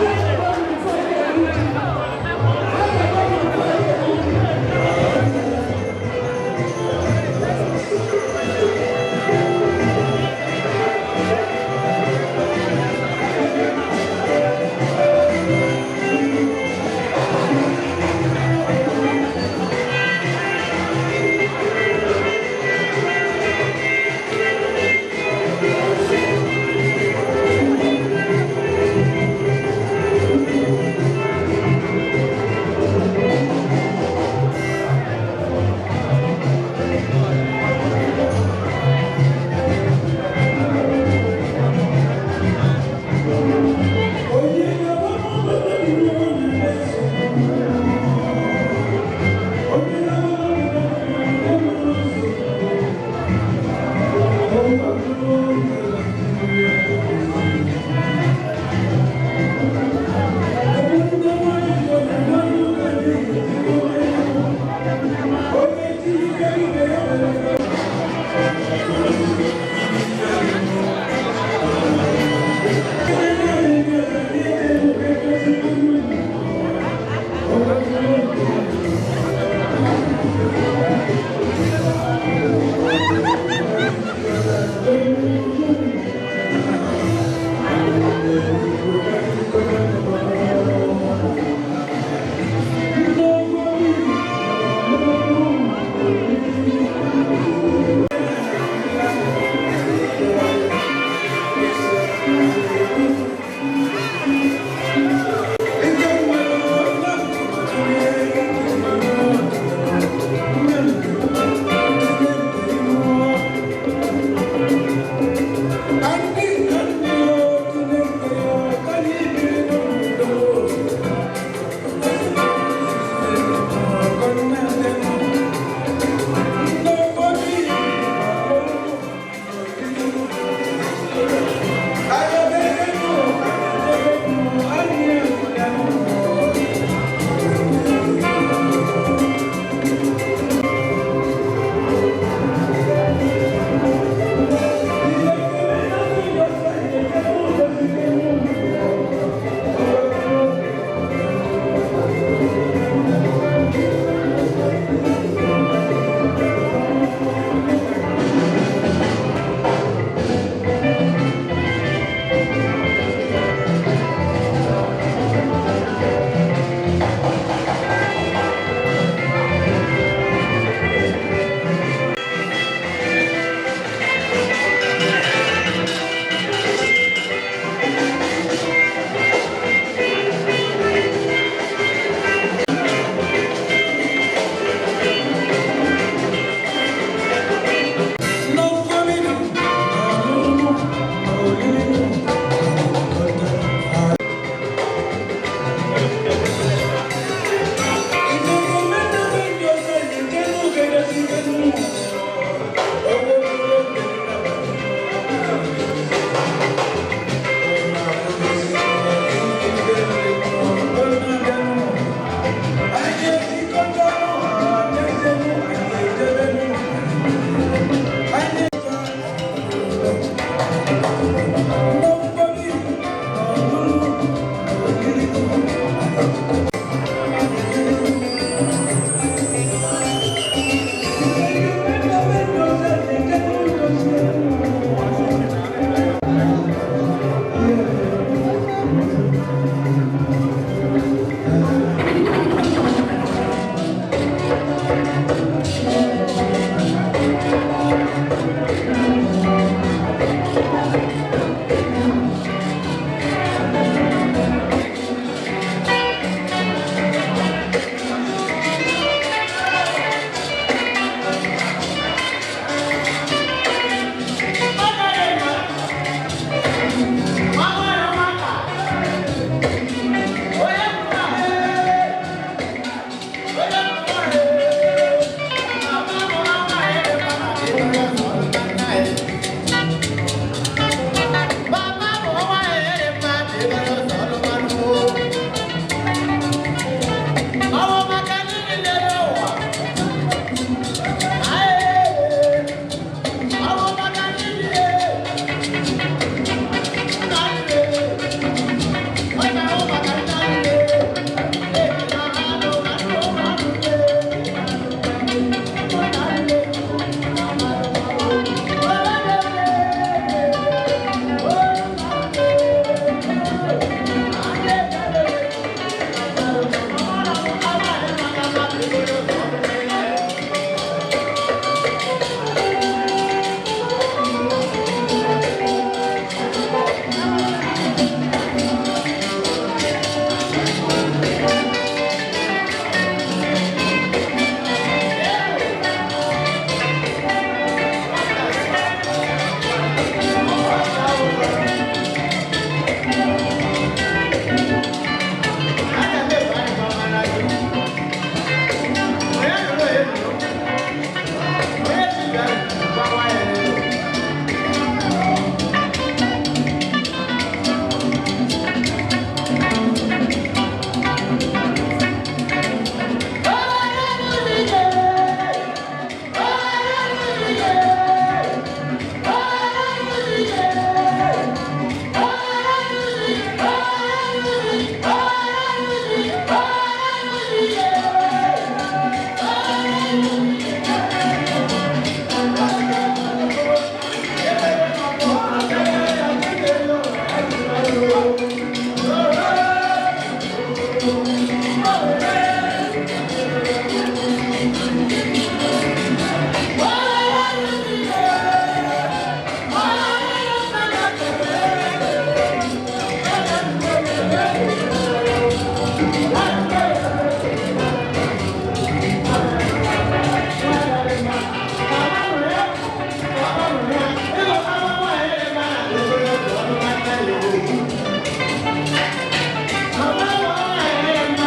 Mama,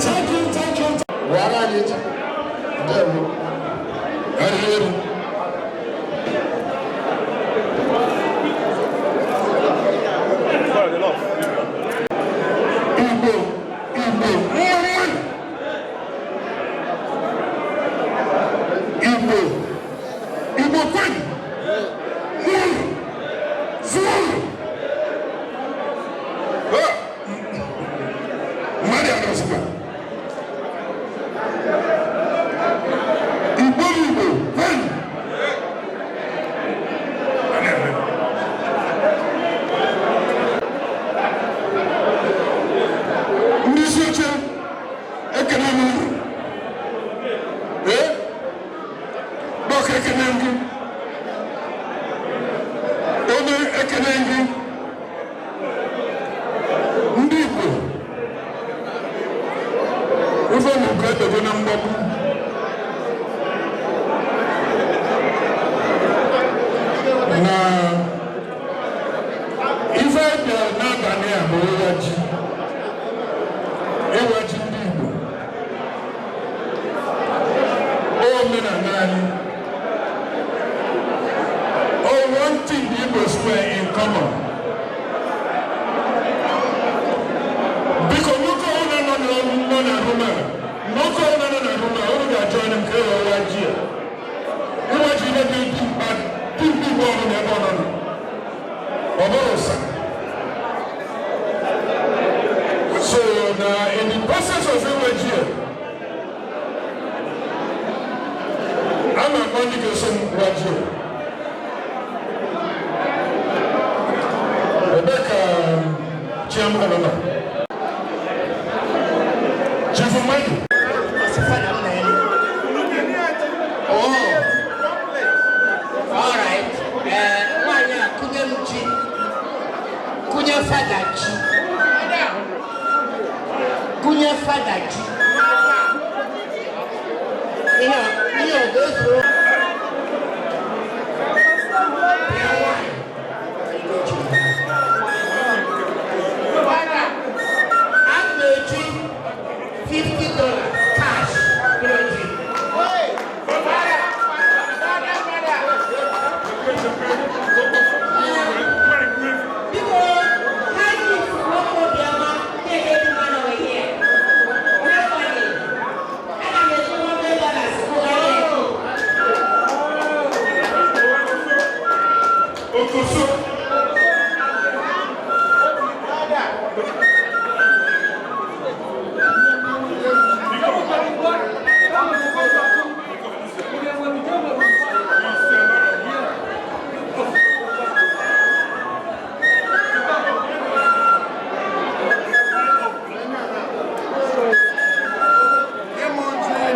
Thank you, thank you. Wara anyị ji. Ndewo. Arị elu. Igbo, Igbo, mma. Igbo, Igbo kwenu. Mụrụ. Zụrụ. Ha! Mmadụ anọzikwa. Igbo Igbo kwenu. A na-eme. Ndị isi oche, ekene m unu. Ee? Dọka, ekene m gị. Onye, ekene m gị. Ndị Igbo, ife na ugo edego na mgbagbu. Na ife bịara n'abalị a bụ ịwa ji. Ịwa ji ndị Igbo. Omenala anyị. Oh, one thing the Igbos were in common. Biko, nwoke ọbụla nọ na Roma, nwoke ọbụla nọ na Roma, unu ga-ajọ anya nke ịwa ji a. Ịwa ji ihe dị mkpa dị mkpa Igbo ọbụla ebe ọ nọ. Ọ bụrụ ụsa. So na in the process of ịwa ji a, a na-akpọ ndị ga-eso m wa ji a. Ebee ka chairman nọ? Chief Mmadụ. Oh, all right. Nwaanyị a kụnye m ji, kụnye fada ji, kụnye fada ji. Ihe ọ ga-ezuru. Bịa nwaanyị. Fada, a na-eji $50 cash kụnye ji. Okoso.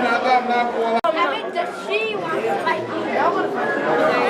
I mean, does she want to fight me?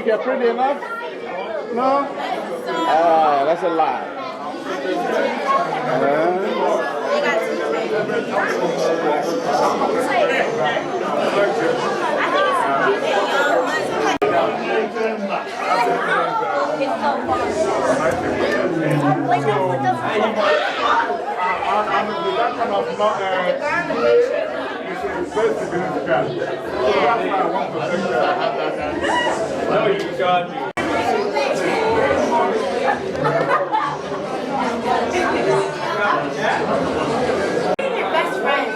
think you're pretty enough? No? Ah, that's a lie. No, you got you. Your best friend.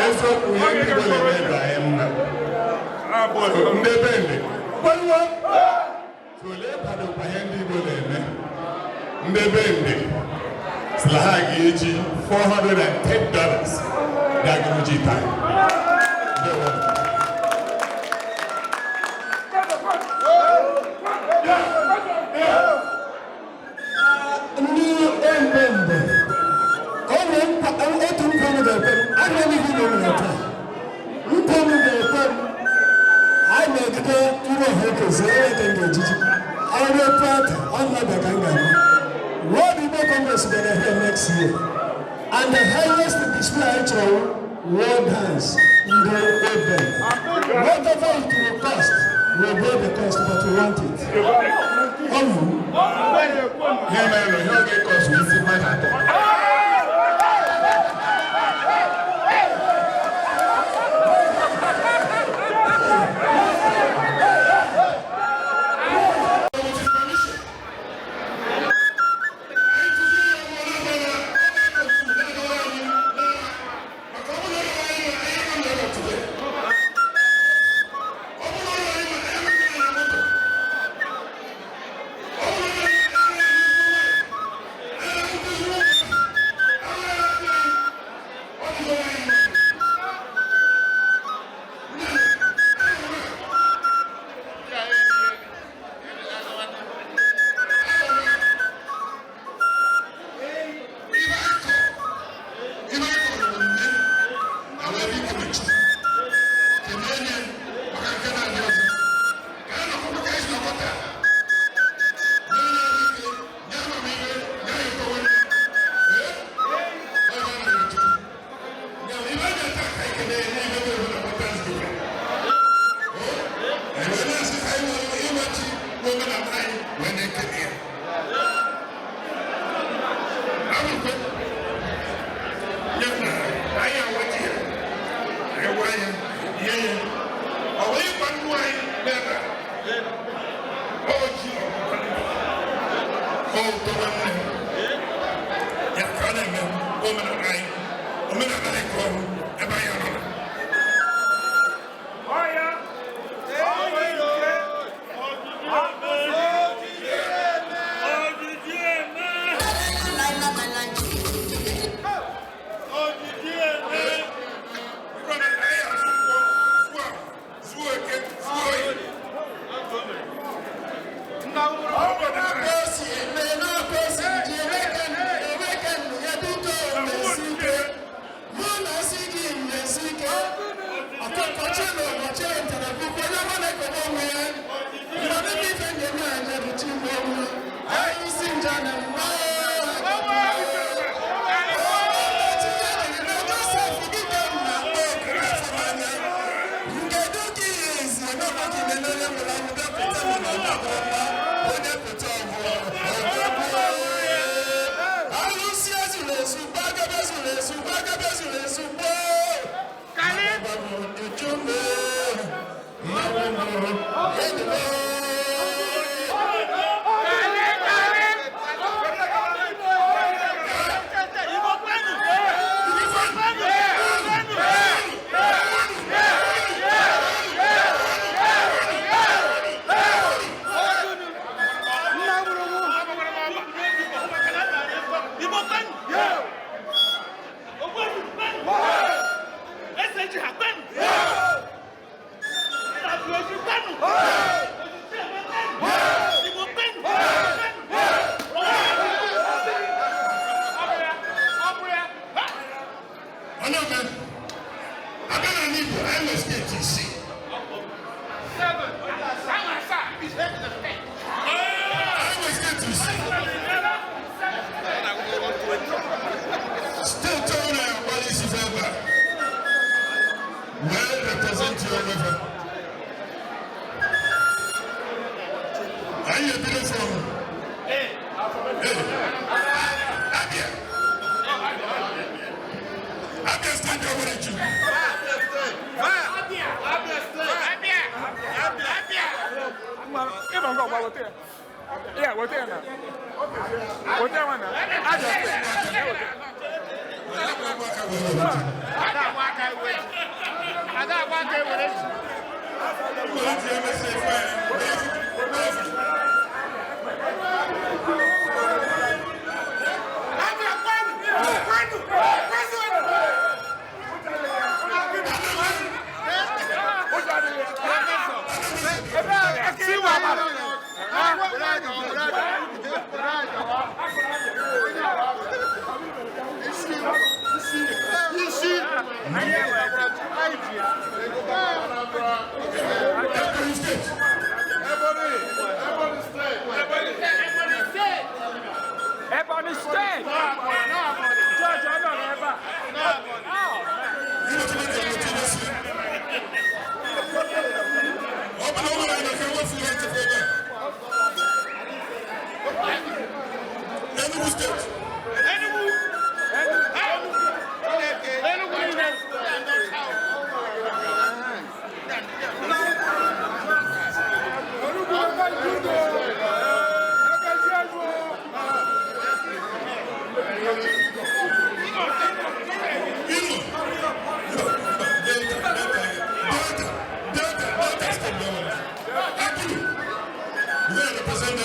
Eziokwu, ihe ndị Igbo na-eme dị anyị mma. Ndị be ndị gbaruo tụlee kwadokwa ihe ndị Igbo na-eme. Ndị be ndị sịla ha ga-eji $410 ga-agụrụ ji taa. Ndị mbembe onye otu nkwa ga-ekwe m anya n'ihu na ụlọ taa nkwa m ga-ekwe m anyị na-egide iwe ọha ekezie onye ka m ga-ejiji ọrụ pata ọnọdụ ka m ga-ama. World Igbo Congress bịara here next year. And the highest display anyị chọrọ, war dance ndị Oben. Whatever it will cost, we will bear the cost, but we want it. Ọwụ. Ihe mere na ihe ọ ga-ekọsụ isi mmadụ atọ.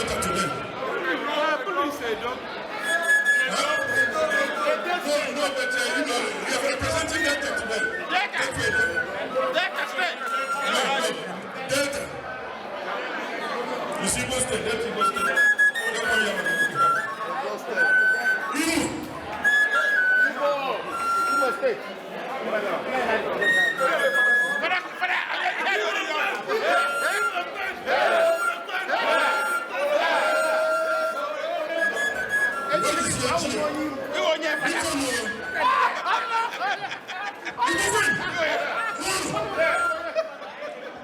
Delta today? Huh? No, but you know, you are representing Delta today. Delta. Delta State. No, Delta. You see, Igbo State, Delta Igbo State. That one you have. Imo. Imo State. What is your chi? Biko no. Igbo kwenu.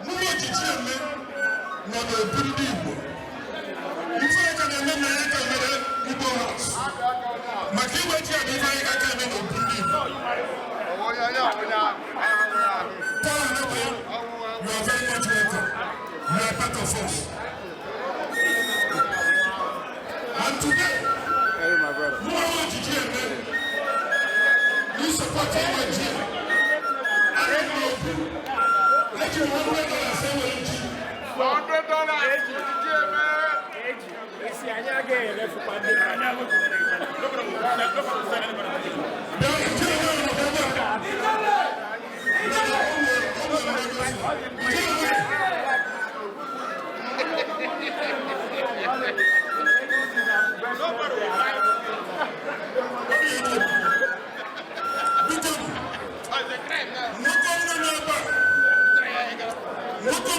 Mụnwa ojiji eme nọ n'obi ndị Igbo. Ife anyị ka na-eme na ya ka mere Igbo House. Maka igwe ji a bụ ife anyị ka eme n'obi ndị Igbo. Paul Anagbe, you are very much welcome. You are part of us. And today, mụnwa ojiji eme, you support igwe ji a. Ana m n'obi. Eji m $100 enwere ji. $100. Nwoke ọbụla nọ ebe a, nwoke